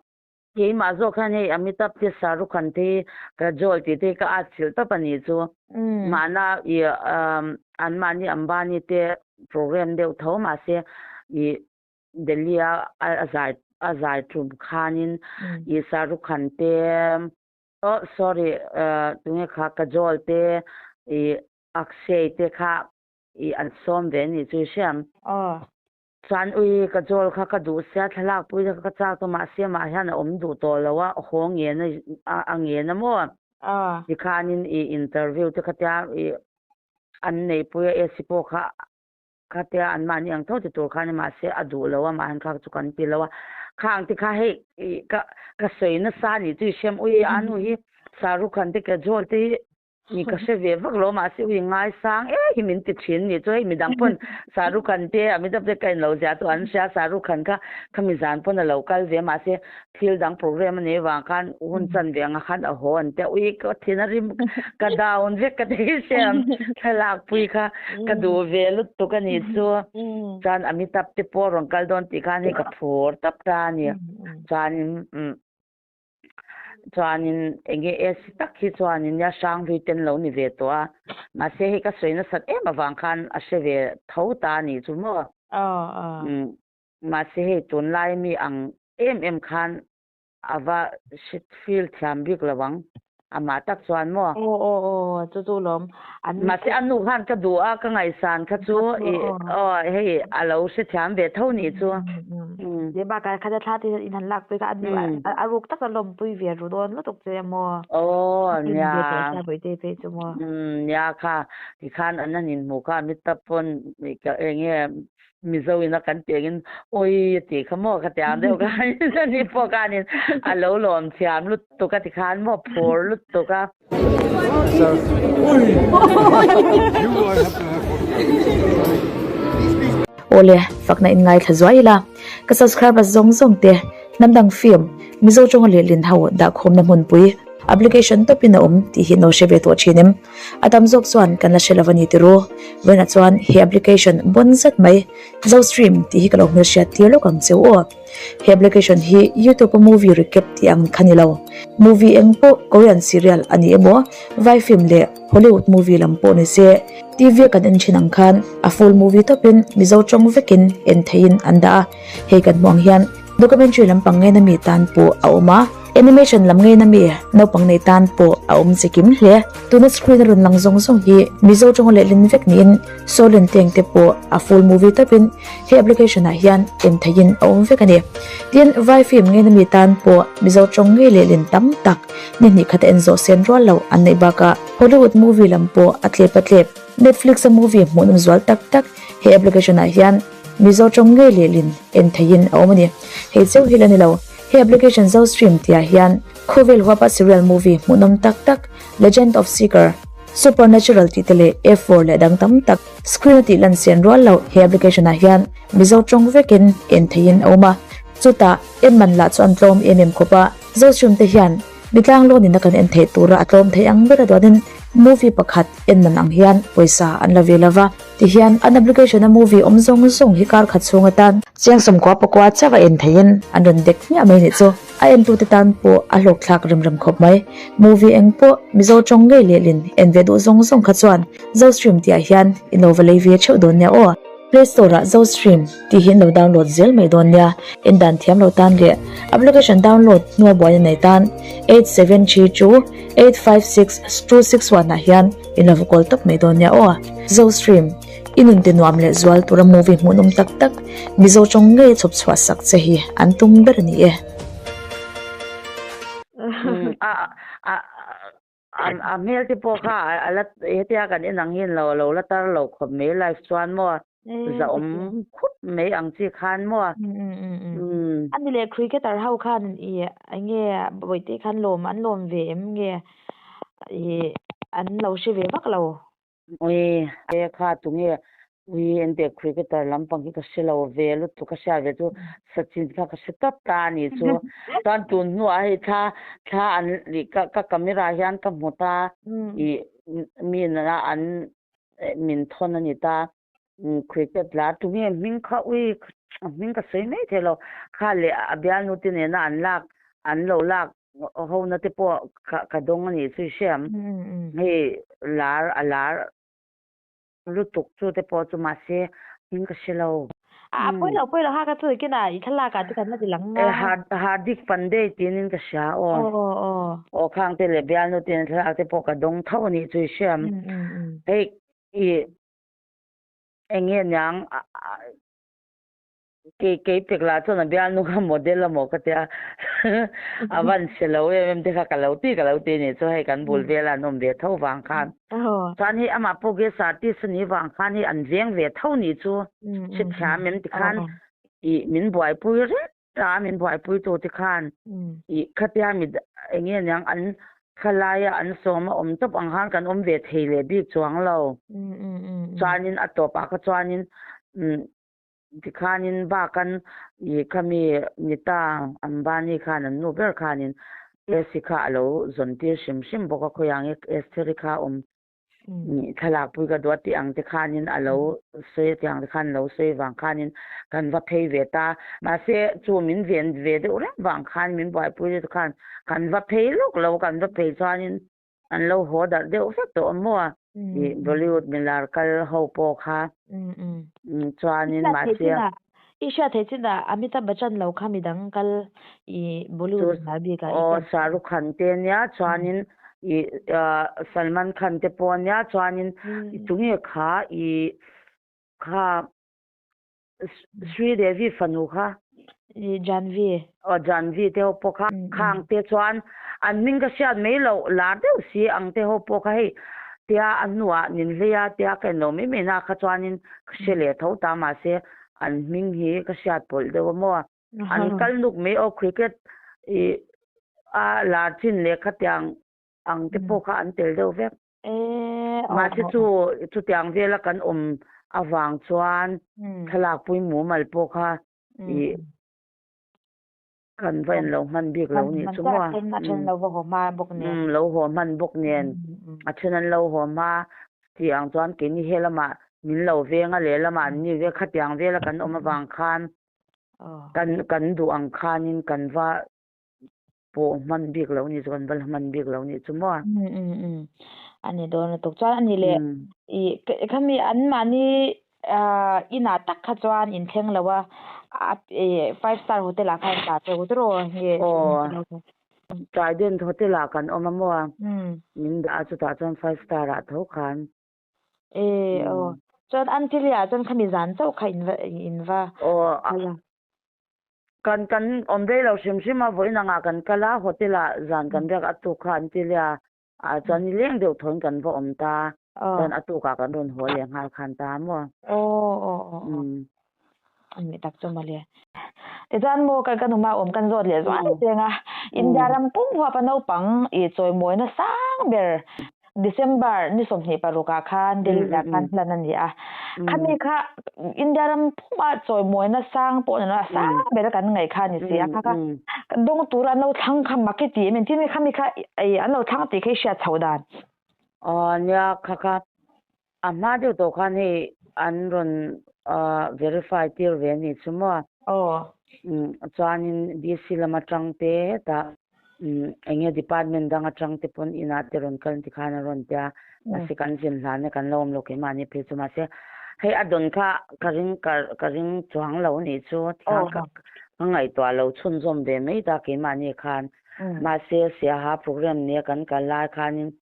keimah zawk hian hei Amitabh te Shahrukh Khan te hi Kajol tih te hi ka at chilh tawp a nih chu. Mahna i anmahni Ambani te program deuh tho mahse i Delhi a a zai a zai tum khanin i Shahrukh Khan te oh sorry tunge kha Kajol te i Akshay te kha i an sawm ve anih chu i hriam. Aw. Chuan ui ka jawl kha ka duh sia thlalak pui te kha ka chak tawh mahse amah hian a awm duh tawh lo a haw ngen a a ngen a maw. Aw. Tikhanin i interview te kha tia i an neihpui a AC pawh kha khatia anmahni ang tho ti tur khan mahse a duh lo a mah hian kha chu kan ti lo a. Khang te kha hei i ka ka sawi nasa anih chu i hriam ui a nu hi Shahrukh Khan te Kajol te hi Mi ka hre ve vak lo mahse ui ngaisang e hi min ti thin ni chu hei midang pawn Shahrukh Khan te Amitabh te ka inlo zia chu an hria Shahrukh Khan kha khami zan pawn a lo kal ve mahse thil dang program a nei vang khan hun chan ve anga khan a haw an tia ui ka thin a rim ka down vek ka ti hriam thlalak pui kha ka duh ve lutuk a ni chu chuan Amitabh te pawh a rawn kal dawn tih khan hei ka phur tawp ta a ni chuanin umm. Chuanin enge Esi tak hi chuanin nia Hranghlui ten lo ni ve tawh a, mahse hei ka sawi nasat em avang khan a hre ve tho ta a nih chu maw. Mahse hei tunlai mi ang em em khan a va hre feel thiam bik lo ang amah tak chuan maw. Aw aw aw chu chu lawm an. Mahse a nu khan ka duh a ka ngaihsan kha chu i aw hei a lo hrethiam ve tho nih chu. Leh bakah khat a thla te in han lak pui kha a nu a ruk tak a lawmpui ve ru dawn lutuk che maw. Aw nia. Phei chu maw. Nia kha tikhan an han inhmuh kha Amitabh pawn eng nge Mizo ina kan tih angin awi a tih kha maw ka ti ang deuh khan ani pawh khanin a lo lawm thiam lutuk a ti khan maw phur lutuk a. Awle, fakna in ngaithla zuai ila, ka subscribers zawng zawng te hnam dang film Mizo tawnga lehlin ho dahkhawmna hmunpui application tawpin a awm tih hi no hre ve tawh thin em? A tam zawk chuan kan la hre lo a ni tiru. Vawiinah chuan he application bawn zet mai Zostream tih hi ka lo hmelhriat tir lawk ang cheu aw. He application hi YouTube a movie recap tih ang kha ni lo. Movie eng pawh Korean serial a ni emaw, vai film leh Hollywood movie lam pawh ni se, TV a kan en thin ang khan a full movie tawpin Mizo tawng vekin en theihin an dah a. Hei kan hmuh ang hian documentary lampang ngeina mi tan pawh a awm a. Animation lam ngeina mi naupang nei tan pawh a awm che kim hle. Tuna screen a rawn lang zawng zawng hi Mizo tawnga lehlin vek niin Solen Teng te pawh a full movie tawpin he application ah hian en theihin a awm vek a ni. Tin, vai film ngeina mi tan pawh Mizo tawng ngei lehlin tam tak ni hnih khat a en zawh sen rual loh an neih bakah Hollywood movie lam pawh a tlep a tlep. Netflix a movie hmuhnawm zual tak tak he application ah hian Mizo tawng ngei lehlin en theihin a awm a ni. Hei cheu hi la ni lo. He application Zostream tihah hian khawvel huapa serial movie hmuhnawm tak tak Legend of Seeker, Supernatural tih te leh F4 leh dang tam tak screen a tih lan sen rual loh he application ah hian Mizo tawng vekin en theihin a awm a. Chutah en man lah chu an tlawm em em khawp a, Zostream te hian mitlang loan in a kan en theih tura a tlawm thei ang ber a duanin movie pakhat en man ang hian pawisa an la ve lova. Tihian an application a movie awm zawng zawng hi kar khat chhung atan chiang sawmkua pakua chauh a en theihin an rawn dek hmiah mai nih chu. A entute tan pawh a hlawkthlak rem rem khawp mai. Movie eng pawh Mizo tawng ngei lehlin en ve duh zawng zawng kha chuan Zostream tihah hian in lo va lei ve theuh dawn nia aw. Play Store ah Zostream tih hi in lo download zel mai dawn nia. En dan thiam lo tan leh application download hnua buai a nei tan 8732 856 261 ah hian In lo va kawl tawp mai dawn nia aw. Zo stream, i nun ti nuam leh zual tura movie hmuhnawm tak tak Mizo tawng ngei a chhawp chhuah sak che hi an tum ber a ni e. A hmel te pawh kha a la hetia kan en ang hian lo lo la tar lo khawp mai live chuan maw zahawm khup mai ang chi khan maw. Ani leh cricketer ho khan i enge bawihte khan lawm an lawm ve em nge I an lo hre ve vak lo. Ui e kha tunge ui ente cricketer lampang hi ka hre lo ve lutuk ka hriat ve chu Sachin kha ka hre tawp ta a nih chu. Chuan tun hnuah hei thla thla an ka ka camera hian ka hmu ta i mi nana an min thawn a ni ta. Cricket la tunge hming kha ui a hming ka sawi mai thei lo kha leh a bialnu te nena an lak an lo lak Hona te pawh ka dawng a nih chu i hriam. Hei lar a lar lutuk chu te pawh chu mahse hming ka hre lo. A pawi lo pawi lo ha ka chu ikin a i thlalak ah te kan la ti lang nga. Hardik Pandey tiin in ka hria aw. Aw khang te leh bialnu te thlalak te pawh ka dawng tho a nih chu i hriam. Hei i eng nge niang Kei kei pek lah chuan a bialnu kha model amaw ka tia a van hre lo em em te kha ka lo ti ka lo ti a nih chu hei kan bul vela an awm ve tho vang khan chuan hei amah pawh guest artist a nih vang khan hei an veng ve tho nih chu hrethiam em tikhan ih min buaipui reng a min buaipui tu te khan ih khatia mi eng nge niang an khalaia an sawm a awm tawp ang khan kan awm ve thei leh bik chuang lo chuanin a tawpah kha chuanin Tikhanin bakan i khami Nita Ambani khan an nu ber khanin Esi kha a lo zawn tir hrim hrim bawk a, khawiah nge Estheri kha a awm? Thlalak pui ka duh a tih ang te khanin a lo sawi a tih ang te khan lo sawi vang khanin kan va phei ve ta. Mahse chu min ven ve deuh reng vang khan min buaipui te khan kan va phei lawk lo, kan va phei chuanin an lo haw darh deuh vek tawh a maw a, ih Bollywood milar kal ho pawh kha chuanin mahse I hriat theih chinah Amitabh Bachchan lo kha midang kal i Bollywood milar bik ah i Aw Shah Rukh Khan te ania chuanin i Salman Khan te pawh ania chuanin i tunge kha i kha Sri Devi fanu kha. I Janvi. Aw Janvi te ho pawh kha khang te chuan an hming ka hriat mai loh lar deuh si ang te ho pawh kha hei tia a hnuah nin hlei a tia ka en lo mai mai na kha chuanin ka hre leh tho ta mahse an hming hi ka hriat pawlh deuh a maw an kal nuk mai aw cricket i a lar chin leh khatiang ang te pawh kha an tel deuh vek. Mahse chu chutiang vela kan awm avang chuan thlalakpui mumal pawh kha i kan va en lo hman bik lo nih chu maw. A then lo va haw hma bawk nen. Lo haw hman bawk nen. A then an lo haw hma tih ang chuan keini he lamah min lo veng a lehlamah an ni ve khatiang vela kan awm avang khan kan kan duh ang khanin kan va pawh hman bik lo nih chu kan va la hman bik lo nih chu maw. A ni dawn lutuk chuan a ni leh i khami an mahni inah tak kha chuan in thleng lo a five star hotel ah khan dah teuh tawh rawh nge. Aw Trident hotel ah kan awm a maw min dah a chutah chuan five star ah tho khan. E aw chuan Antilia ah chuan khami zan chauh kha in va in va kal a. Kan kan awm rei lo hrim hrim a vawiin angah kan kal a hotel ah zan kan riak a tuk kha Antilia ah chuan nileng deuh thawn kan va awm ta chuan a tukah kan rawn haw leh nghal khan ta maw. Aw aw aw aw Ani tak chu mawle. Tichuan maw ka ka numa awm kan zawt leh zual cheng a, India ram pum huapa naupang i chawimawina sang ber December ni 26 ah khan Delhi ah khan hlan a ni a. Khami kha India ram puma chawimawina sang pawh ni lo a sang ber a kan ngaih kha a ni si a. Kha kha dawng tur an lo thlang kha mak i ti em em tin khami kha an lo thlang tih kha i hriat chhoh dan. Aw nia kha kha A hma deuh tawh khan hei an rawn verify tir ve a nih chu maw? Aw. Chuanin DC lam atang te hetah eng nge department dang atang te pawn inah te rawn kal ti khan a rawn tia mahse kan zin hlan e kan lo awm lo keimahni phei chu mahse hei a dawn kha ka ring ka ring chuang lo nih chu tikhan ka ngaihtuah lo chhunzawm ve mai ta keimahni khan mahse Siaha program nia kan kal lai khanin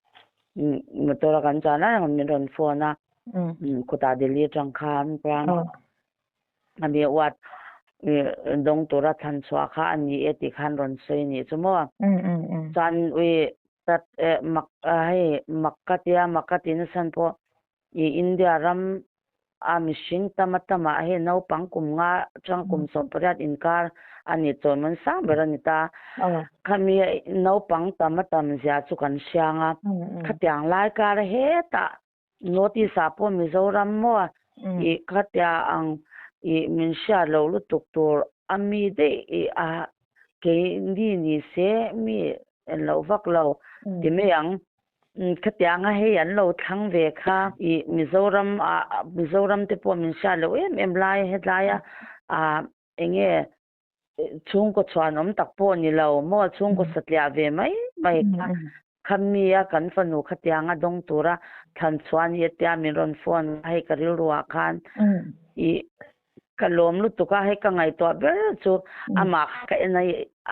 Motor a kan chuan lai ang min rawn phone a khutah Delhi atang khan chuan a mi uat dawng tura thlan chhuah kha a ni e tih khan rawn sawi anih chu maw chuan ui tat mak hei mak ka tia mak ka tih nasa pawh i India ram A mihring tama tamah hei naupang kum nga atang kum 18 inkar a nih chawi mawn sang ber a ni ta. Khami naupang tama tam zia chu kan hriang a, khatiang lai kar hetah North East ah pawh Mizoram maw ih khatia ang ih min hriat loh lutuk tur a mi daih ih a keini ni se mi en loh vak lo ti mai ang. Khatianga hei an lo thlang ve kha i Mizoram ah Mizoram te pawh min hriat loh em em lai hetlai a ah enge chhungkaw chhuan awm tak pawh ni lo maw chhungkaw satliah ve mai mai kha khami a kan fanu khatianga dawng tura thlan chhuah a ni tia min rawn phone a hei ka rilru ah khan i ka lawm lutuk a hei ka ngaihtuah ber chu amah kha ka en a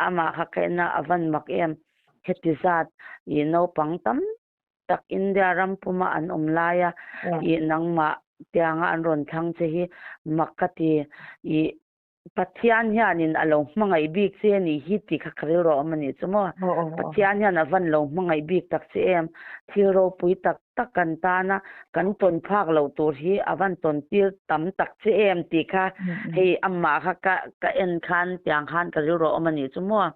amah kha ka en a a van mak em. Heti zat ih naupang tam tak India ram puma an awm laia ih nangmah tianga an rawn thlang che hi mak ka ti. Ih Pathian hianin a lo hmangaih bik che anih hi tih kha ka rilru a awm anih chu maw. Pathian hian a van lo hmangaih bik tak che em. Thil ropui tak tak kan tana kan tawn phak loh tur hi a van tawn tir tam tak che em tih kha hei amah kha ka ka en khan tiang khan ka rilru a awm anih chu maw.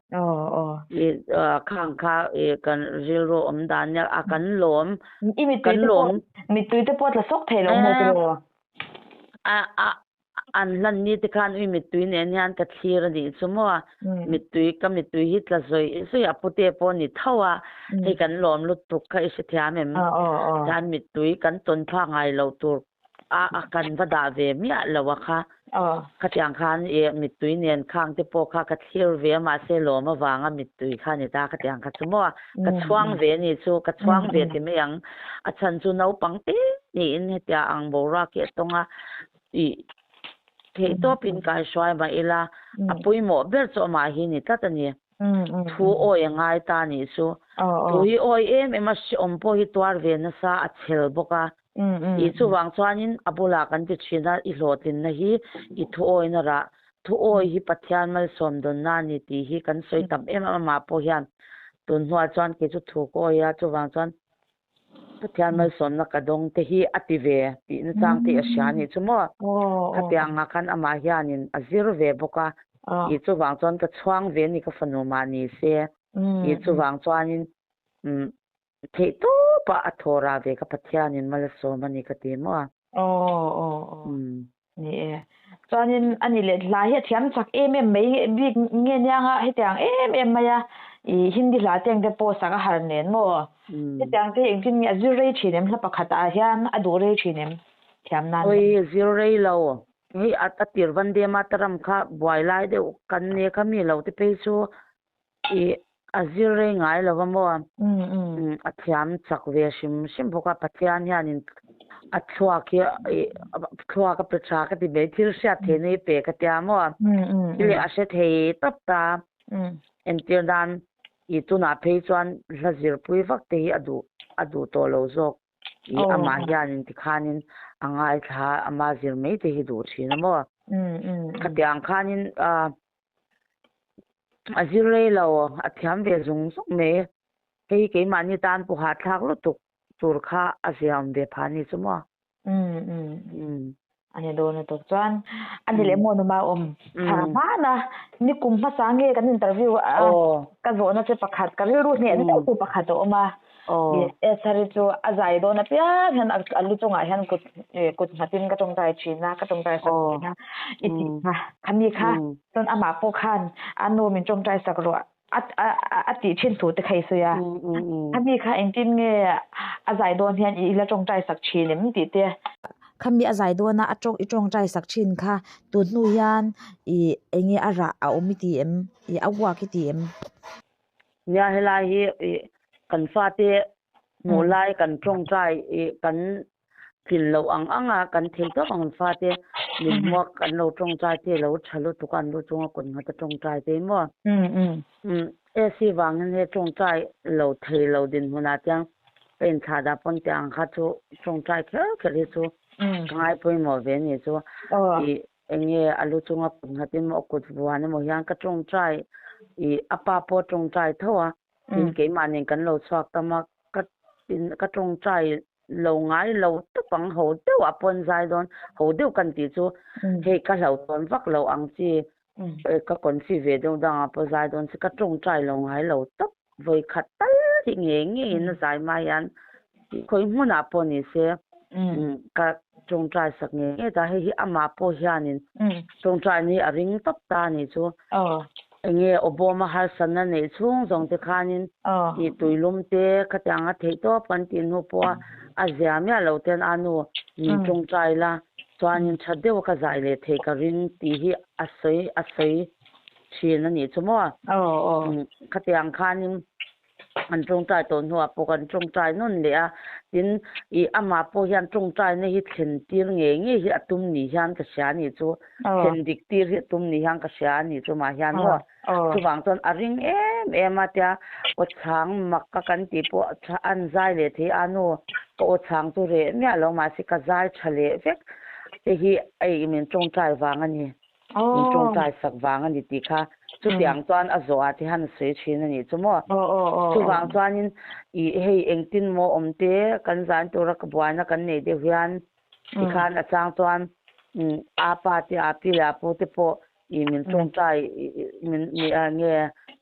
I khang kha i kan rilru awm dan nia a kan lawm I mittui te pawh mittui te pawh tla sawk thei lo maw tiraw? A a. An hlan ni te khan ui mittui nen hian ka thlir a nih chu maw? Mittui ka mittui hi tla zawih zawih a pute pawh a ni tho a, hei kan lawm lutuk kha i hrethiam em? Chuan mittui kan tawn phak ngai loh tur a a kan va dah ve miah lo a kha. Khatiang khan i mittui nen khang te pawh kha ka thlir ve a mahse lawm avanga mittui kha a ni ta khatiang kha chu maw? Ka chhuang ve a ni chu, ka chhuang ve ti mai ang. A chhan chu naupang te niin hetia ang boruak hi a tawng a, I theihtawpin kaihruai mah ila, a pawimawh ber chu amah hi ni tlat a ni. Thu awi a ngai ta nih chu. Thu hi awi em em a, hrehawm pawh hi tuar ve nasa, a chhel bawk a. I chuvang chuanin a bulah kan ti thin a, i hlawhtlinna hi i thu awina rah, thu awi hi Pathian malsawm dawnna a ni tih hi kan sawi tam em em amah pawh hian tun hnuah chuan kei chu thu ka awi a, chuvang chuan Pathian malsawmna ka dawng te hi a ti ve tih nachang te a hria anih chu maw? Khatiang ah khan amah hianin a zir ve bawk a, ih chuvang chuan ka chhuang ve a ni ka fanu mah ni se, ih chuvang chuanin umm theih tawp ah a thaw rah ve ka Pathianin mal a sawm a ni ka ti maw? Umm. Ni e. Chuanin a ni leh hla hi a thiam chak em em mai bik nge niang a hetiang em em mai a i Hindi hla te ang te pawh sak a har nen maw? Hetiang te hi engtin nge a zir rei thin em hla pakhat ah hian a duh rei thin em thiam nan Oi zir rei lo. Hei a tir Vande Mataram kha buai lai deuh kan nia kha mi lo te phei chu i a zir rei ngai lo va maw? A thiam chak ve hrim hrim bawk a, Pathian hianin a thluak hi i thluak a pe tha ka ti mai, thil hriat theihna hi pe ka tia maw? Thil hi a hre thei tawp ta, entir nan i tunah phei chuan hla zirpui vak te hi a duh a duh tawh lo zawk i amah hianin tikhanin a ngaithla a, ama zir mai te hi duh thin a maw? Khatiang khanin a. A zir rei lo, a thiam ve zung zung mai. Hei keimahni tan pawha thlak lutuk tur kha a zia awm ve phah a ni chu maw? Umm. A ni dawn lutuk chuan a ni leh maw numa awm thar hman a, ni kum hmasa nge kan interview a ka zawhna che pakhat ka rilru hneh deuh tu pakhat a awm a. Esther-i chu a zai dawn apiang hian a lu chungah hian kut kut nghatin ka tawngtai thin a, ka tawngtai sak thin a, i tih kha, khami kha chuan amah pawh khan a nu min tawngtai sak rawh a tih thin thu te kha i sawi a, khami kha engtin nge a zai dawn hian i la tawngtai sak thin em tih te. Khami a zai dawn a i tawngtai sak thin kha tun hnu hian i enge a rah a awm i ti em, i a uak i ti em? Nia helai hi ih kan fate hmuh lai kan tawngtai ih kan tlin loh ang ang a kan thei tawp ang kan fate min hmuak an lo tawngtai te lo tha lutuk a an lu chunga kut nghat a tawngtai te maw umm AC vangin he tawngtai lo thei lo dinhmunah tiang ka inthlah dah pawn tih ang kha chu tawngtai kher kher hi chu ka ngai pawimawh ve a ni chu ih Eng nge a lu chunga kut nghat emaw a kut vuan emaw hian ka tawngtai ih a pa pawh a tawngtai tho a, tin keimah nen kan lo chhuak tam a, ka tin ka tawngtai lo ngai lo tawp ang ho deuh ah pawh an zai dawn, ho deuh kan tih chu hei ka hlauhtawn vak lo ang chi ka confi ve deuh dang ah pawh zai dawn si ka tawngtai lo ngai lo tawp vawi khat tal hi ngei ngeiin a zai hma hian khawi hmunah pawh ni se ka tawngtai sak ngei ngei ta hei hi amah pawh hianin tawngtai ni a ring tawp ta a nih chu enge aw bawma harsatna neih chhung zawng te khanin tih tuilum te khatiang a theih tawp kan tih hnu pawha a zia miah lo ten a nu min tawngtai la chuanin tha deuh a ka zai leh theih ka ring tih hi a sawi a sawi thin a nih chu maw? Khatiang khanin an tawngtai tawh hnuah pawh kan tawngtai nawn leh a, tin ih amah pawh hian tawngtaina hi thlen tir ngei ngei hi a tum ni hian ka hria a nih chu, thlen dik tir hi a tum ni hian ka hria a nih chu mah hian maw? Chuvang chuan a ring em em a tia aw chhang mak ka kan tih pawh an zai leh thei a nu ka aw chhang chu reh miah lo mahse ka zai tha leh vek te hi ei min tawngtai vang a ni. Min tawngtai sak vang a ni tih kha chutiang chuan a zawh ah te hian a sawi thin a nih chu maw. Chuvang chuanin ih hei engtin maw awm te kan zan tura ka buaina kan nei deuh hian tikhan a chang chuan a pa te a pi leh a pu te pawh ih min tawngtai min nge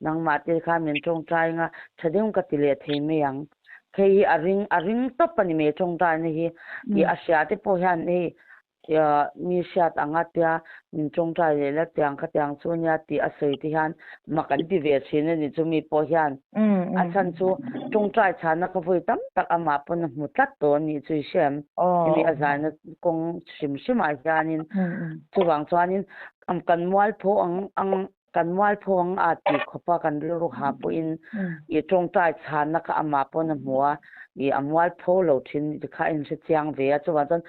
nangmah te khan min tawngtai anga tha deuh ka ti leh thei mai ang. Hei hi a ring a ring tawp a ni mai tawngtaina hi ih a hria te pawh hian hei. Mi hriat anga tia min tawngtai leh la tiang khatiang chu nia tih a sawi te hian mak an ti ve thin a ni chu mi pawh hian a chhan chu tawngtai chhana ka vawi tam tak amah pawn a hmu tlat tawh a nih chu i hre em? Hemi a zaina kawng hrim hrimah hianin chuvang chuanin kan mualpho ang ang kan mualpho ang a tih khawpa kan rilru ha pawhin i tawngtai chhana kha amah pawn a hmu a, i a mualpho lo thin kha a inhre chiang ve a, chuvang chuan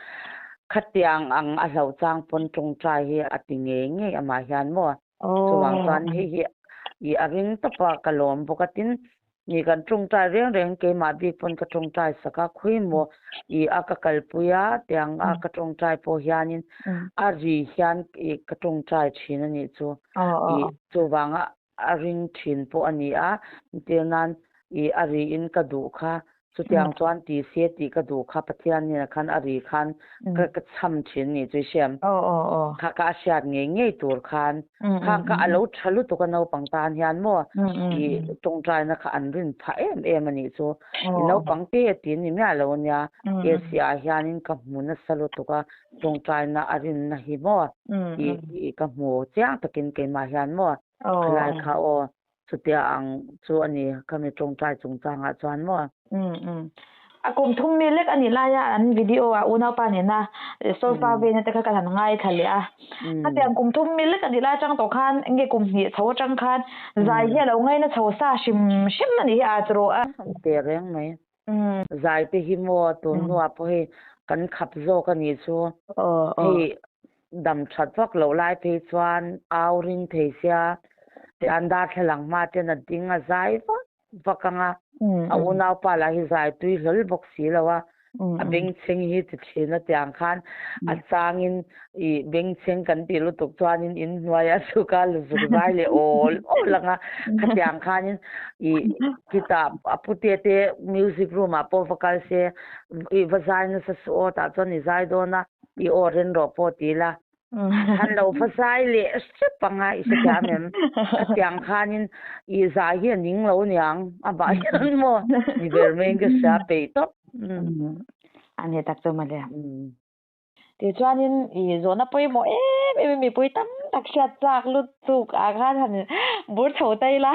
khatiang ang a hlauh chang pawn tawngtai hi a ti ngei ngei amah hian maw? Chuvang chuan hei hi i a ring tawp a, ka lawm bawk a tin Ni kan tawngtai reng reng keimah bik pawn ka tawngtai sak a, khawi maw i a ka kalpui a tiang a ka tawngtai pawh hianin a ri hian i ka tawngtai thin a nih chu. I chuvanga a ring thin pawh a ni a, entir nan i a riin ka duh kha chutiang chuan ti se tih ka duh kha Pathian hnenah khan a ri khan ka ka chham thin a nih chu i hriam. Kha ka a hriat ngei ngei tur khan Khang kha a lo tha lutuk a naupang tan hian maw i tawngtaina kha an rin phah em em a nih chu. I naupang te ti ni miah lo ania AC ah hianin ka hmu nasa lutuk a tawngtaina a rinna hi maw i ka hmu chiang takin keimah hian maw khalai kha aw Chutia ang chu a ni, khami tawngtai chungchangah chuan maw? Umm. A kum thum mi lek a nih laia an video ah unaupa nena solfa vena te kha kan han ngaithla leh a. Khatiang kum thum mi lek a nih lai atang tawh khan nge kum hnih chho atang khan zai hi a lo ngaina chho sa hrim hrim a nih hi a chu rawh a. Teh reng mai. Zai te hi maw tun hnuah pawh hei kan khap zawk a nih chu. Hei dam that vak loh lai phei chuan au ring thei sia an darthlalang hma ten a ding a zai vak vak ang a, a unaupa lah hi zai tui hlawl bawk si lo a, a bengchheng hi ti thin a tiang khan a changin i bengchheng kan tih lutuk chuanin inhnuai a chhuk a zuk zai leh awl awl ang a, khatiang khanin i khitah a pute te music room ah pawh va kal se i va zai nasa suh aw tah chuan i zai dawn a. I aw ren rawh pawh ti ila, han lo va zai leh hrep ang a, i hrethiam em? Khatiang khanin i zai hi a ning lo niang, amah hian maw ni ber maiin ka hria peih tawp. A ni tak chu mawle. Tichuanin i zawhna pawimawh em em mipui tam tak hriat chak lutuk ah khan han bur chho ta ila.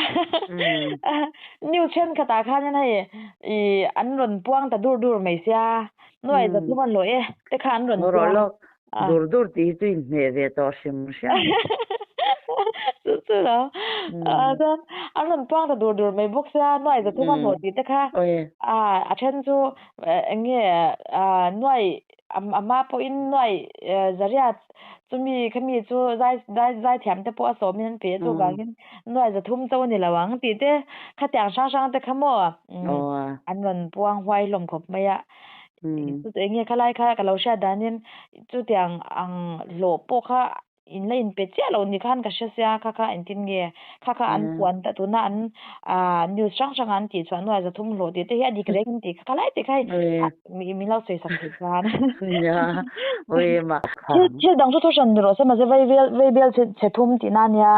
News thenkhatah khanin hei i an rawn puang ta dur dur mai sia. Nuai za tlum an hlawh e te kha an rawn puang. Rawh dur dur tih hi chu inhmeh ve tawh hrim hrim. Chu chu lo. Chuan an rawn puang ta dur dur mai bawk sia nuai za tlum an hlawh tih te kha. A then chu eng nge nuai a hma pawhin nuai zariat chumi khami chu zai zai zai thiam te pawh a sawmin an pe a chuvangin nuai za thum cho a ni lo ang tih te khatiang hrang hrang te kha maw an rawn puang huai hlawm khawp mai a. Eng nge khalai kha ka lo hriat danin chutiang ang hlawh pawh kha in la inpe chiah lo ni khan ka hre sia kha kha engtin nge kha kha an puan ta tuna an ah news hrang hrang an tih chhuah hnuah zathum hlawh tih te hi a dik reng an tih kha khalai te kha hei min lo sawi sak thei chuan thil thil dang chu thu hran ni rawh se mahse vaibel vaibel chhe thum tih na ania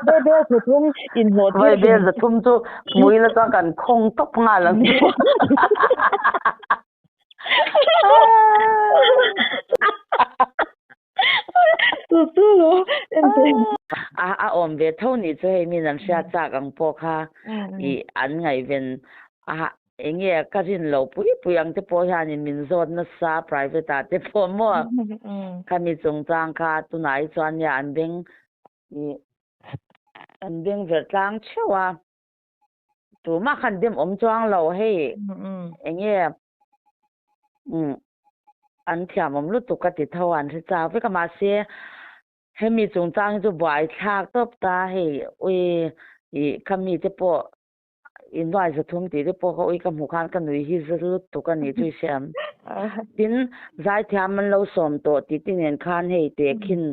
vaibel chhe thum inhlawh tir vaibel zathum chu hmui la chuan kan khawng tawp nghal ang chu. Chu chu lo A a awm ve tho nih chu hei min an hriat chak ang pawh kha i an ngaihven a eng nge ka rin lo pui pui ang te pawh hianin min zawt nasa private ah te pawh maw khami chungchang kha tunah hi chuan nia an beng i an beng verh tlang theuh a. Tumah khan dem awm chuang lo hei eng nge an thiam awm lutuk ka ti tho a an hre chak vek a mahse hemi chungchang hi chu buai thlak tawp ta hei ui ih khami te pawh innuai zathum tih te pawh ka ui ka hmuh khan ka nui hi za lutuk a nih chu i hre ang tin zaithiam an lo sawm tawh tih te nen khan hei tehkhin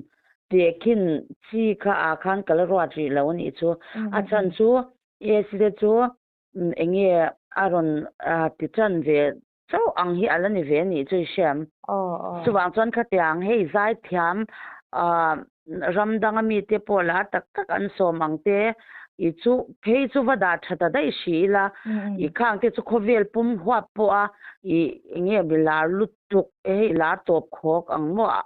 Tehkhin chi kha ah khan ka la ruat rih lo a nih chu. A chhan chu AC te chu eng nge a rawn ti tan ve chauh ang hi a la ni ve a nih chu i hriam. Chuvang chuan khatiang hei zaithiam ram danga mite pawh la tak tak an sawm ang te. I chu phei chu va dah tha ta daih hri ila i khang te chu khawvel pum huap pawh a i enge mi lar lutuk e hei lar tawp khawk ang maw a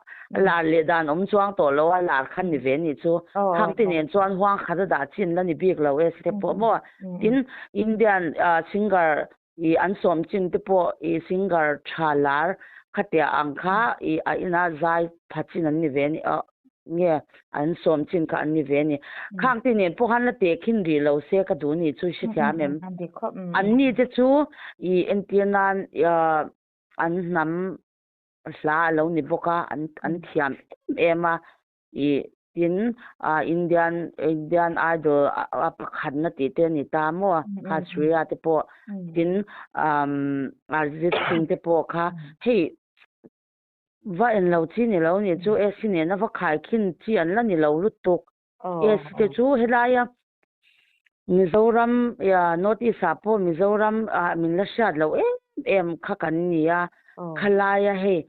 lar leh dan awm chuang tawh lo a lar kha ni ve ni chu khang te nen chuan huang khat a dah chin la ni bik lo e step pawh maw tin Indian singer i an sawm chin te pawh i singer tha lar khatia ang kha i a ina zai pha chin an ni ve ni nge an sawm chin kha an ni ve ni. Khang te nen pawh khan la tehkhin rih lo se ka duh ni chu i hrethiam em? An ni te chu i entir nan an hnam hla a lo ni bawk a, an an thiam em em a i tin Indian Indian Idol a pakhatna tih te a ni ta maw kha Shreya te pawh tin Arijit Singh te pawh kha hei Va en lo chi ni lo nih chu AC nena va khaikhin chi an la ni lo lutuk. AC te chu helaia Mizoram North East ah pawh Mizoram ah min la hriat loh em em kha kan ni a, khalaia hei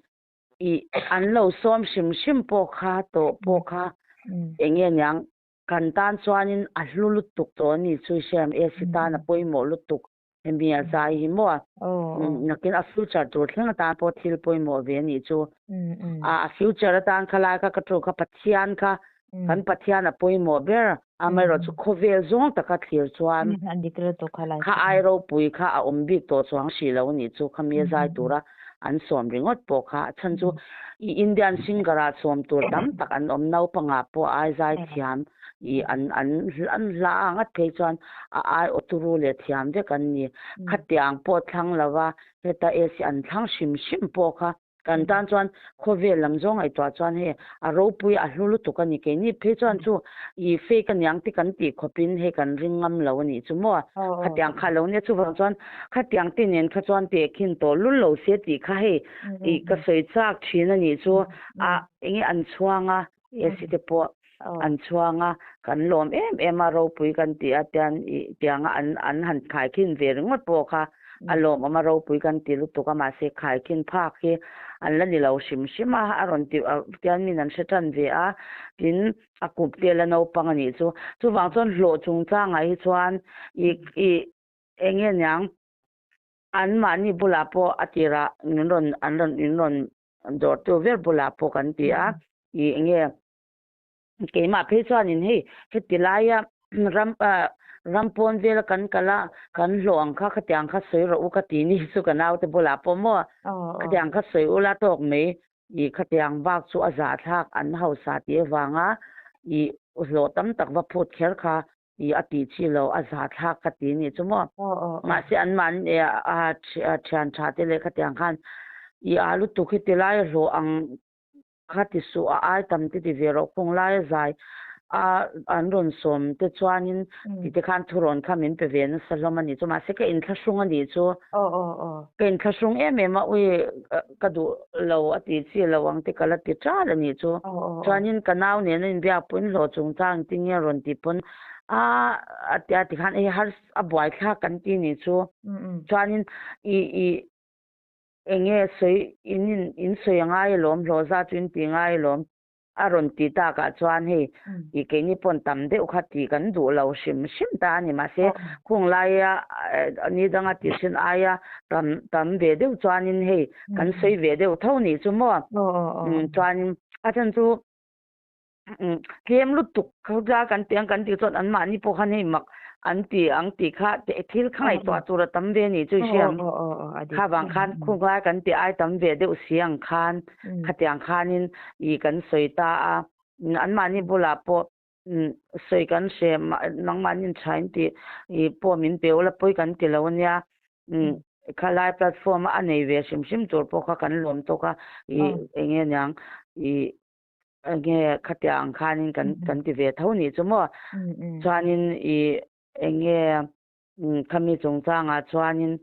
ih an lo sawm hrim hrim pawh kha tawh pawh kha eng nge niang kan tan chuanin a hlu lutuk tawh a ni chu i hriat em AC tan a pawimawh lutuk. Hemi a zai hi maw? Nakin a future tur thleng atan pawh thil pawimawh ve anih chu. A future atan kha lai kha ka thu kha Pathian kha kan Pathian a pawimawh ber. Amaherawh chu khawvel zawng taka thlir chuan kha ai ropui kha a awm bik tawh chuang hrih lo anih chu khami a zai tura an sawm ringawt pawh kha. A chhan chu Indian singer ah sawm tur tam tak an awm naupangah pawh ai zai thiam I an an an hla a ngat phei chuan a ai aw turu leh thiam vek an ni. Khatiang pawh thlang lo va, heta AC an thlang hrim hrim pawh kha kan tan chuan khawvel lam zawng ngaihtuah chuan hei a ropui a hlu lutuk a ni. Keini phei chuan chu i fake aniang te kan tih khawpin hei kan ring ngam lo a nih chu maw. Khatiang kha lo nia chuvang chuan khatiang te nen kha chuan tehkhin tawh lul lo se tih kha hei i ka sawi chak thin a nih chu a enge an chhuang a. AC te pawh an chhuang a, kan lawm em em a, ropui kan ti a tian ih tianga an an han khaikhin ve ringawt pawh kha a lawmawm a, ropui kan ti lutuk a, mahse khaikhin phak hi an la ni lo hrim hrim a, a rawn ti tian min an hre tan ve a, tin a kup te la naupang a nih chu. Chuvang chuan hlawh chungchangah hi chuan ih ih eng nge niang anmahni bulah pawh a tirah min rawn an rawn in rawn Dawrtu ber bulah pawh kan ti a, i enge keimah phei chuanin hei heti laia ram ram pawn vela kan kal a, kan hlawh ang kha khatiang kha sawi rawh u ka ti ni chu ka naute bulah pawh maw khatiang kha sawi ula tawk mai i khatiang bak chu a zahthlak an hausa tih avanga i hlawh tam tak va phut kher kha i a tih chi lo a zahthlak ka ti nih chu maw mahse an mahni a thian tha te leh khatiang khan i a lutuk hi ti lai a hlawh ang kha ti suh a ai tam te ti ve rawh khung lai a zai a an rawn sawm te chuanin ti te khan thurawn kha min pe ve nasa hlawm a nih chu mahse ka inthlahrung a nih chu ka inthlahrung em em a ui ka duh lo a tih chi lo ang te ka la ti ṭal a nih chu. Chuanin ka nau nena inbiak pawhin hlawh chungchang engtin nge rawn tih pawn a a ti a tikhan hei har a buaithlak kan ti nih chu. Chuanin i i eng nge sawi in in in sawi a ngai alawm hlawh zat chu in ti ngai alawm. A rawn ti takah chuan hei i keini pawn tam deuh kha tih kan duh lo hrim hrim ta a ni. Mahse khung laia ni danga tih hrin aia tam tam ve deuh chuanin hei kan sawi ve deuh tho nih chu maw. Chuanin a chhan chu tlem lutuk kha kan tih ang kan tih chuan anmahni pawh khan hei mak an ti ang tih kha thil kha ngaihtuah tur a tam ve a nih chu i hria ang. Kha vang khan khung lai kan tih ai tam ve deuh si ang khan Khatiang khanin i kan sawi ta a, anmahni bulah pawh sawi kan hre nangmahni thain tih i pawh min pe ula pawi kan ti lo ania. Khalai platform a nei ve hrim hrim tur pawh kha kan lawm tawk a, i eng nge niang i eng nge khatiang khanin kan kan ti ve tho nih chu maw. Chuanin i eng nge Khami chungchangah chuanin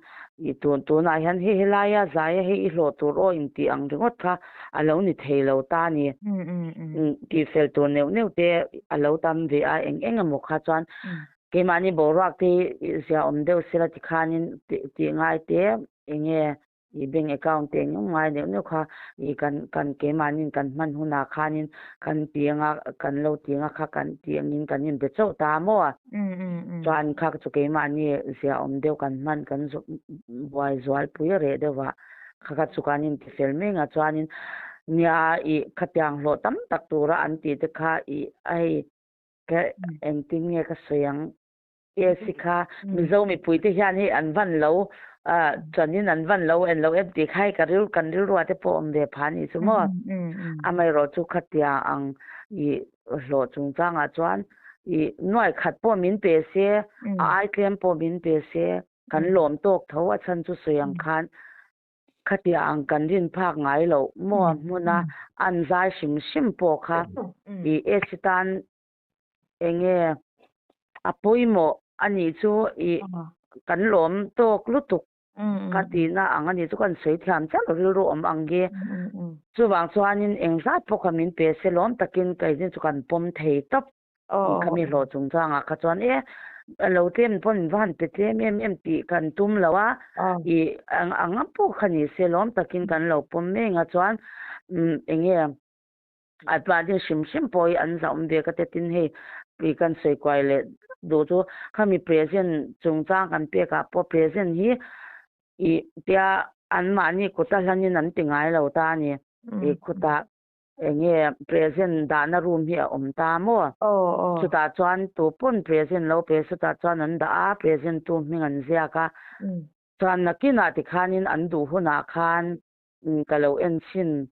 i tun tunah hian hei helaia zaia hei i hlawh tur aw intih ang ringawt kha a lo ni thei lo ta a ni. Tih fel tur neuh neuh te a lo tam ve a, eng eng emaw kha chuan keimahni boruak te hi ziaawm deuh sela tikhanin tih ngai te eng nge I bank account te engemaw ngai neuh neuh kha i kan kan keimahniin kan hman hunah khanin kan ti anga kan lo ti anga kha kan tih angin kan inbe chauh ta maw? Chuan kha chu keimahni zia awm deuh kan hman kan buai zualpui a reh deuh a, kha kha chu kan intifel mai ang a. Chuanin nia ih khatiang hlawh tam tak tura an tih te kha ih a hei ka engtin nge ka sawi ang Esi kha Mizo mipui te hian hei an van lo chuanin an van lo en lo em tih kha hei ka ril kan rilrua te pawh awm ve phah a nih chu maw. Amaherawh chu khatia ang ih hlawh chungchangah chuan ih nuai khat pawh min pe se a ai tlem pawh min pe se kan lawm tawk tho a chhan chu sawi ang khan khatia ang kan rin phak ngai loh maw hmuna an zai hrim hrim pawh kha ih Esi tan Enge a pawimawh a nih chu ih kan lawm tawk lutuk ka tihna ang a nih chu kan sawi thiam chiah lo rilru awm ang hi. Chuvang chuanin eng zat pawh kha min pe se lawm takin keini chu kan pawm thei tawp khami hlawh chungchangah kha chuan e a lo tlem pawh min va han pe tlem em em tih kan tum lo a ih ang ang pawh kha ni se lawm takin kan lo pawm mai ang a chuan enge A tluan hrim hrim pawh hi an zauh ve ka ti tin hei ih kan sawi kuai leh duh chu khami present chungchang kan pek ah pawh present hi ih tia anmahni kut a hlanin an ti ngai lo ta a ni ih khutah eng nge present dahna room hi a awm ta maw chutah chuan tu pawn present lo pe chutah chuan an dah a present tu hming an ziak a chuan nakinah tikhanin an duh hunah khan ka lo en chhin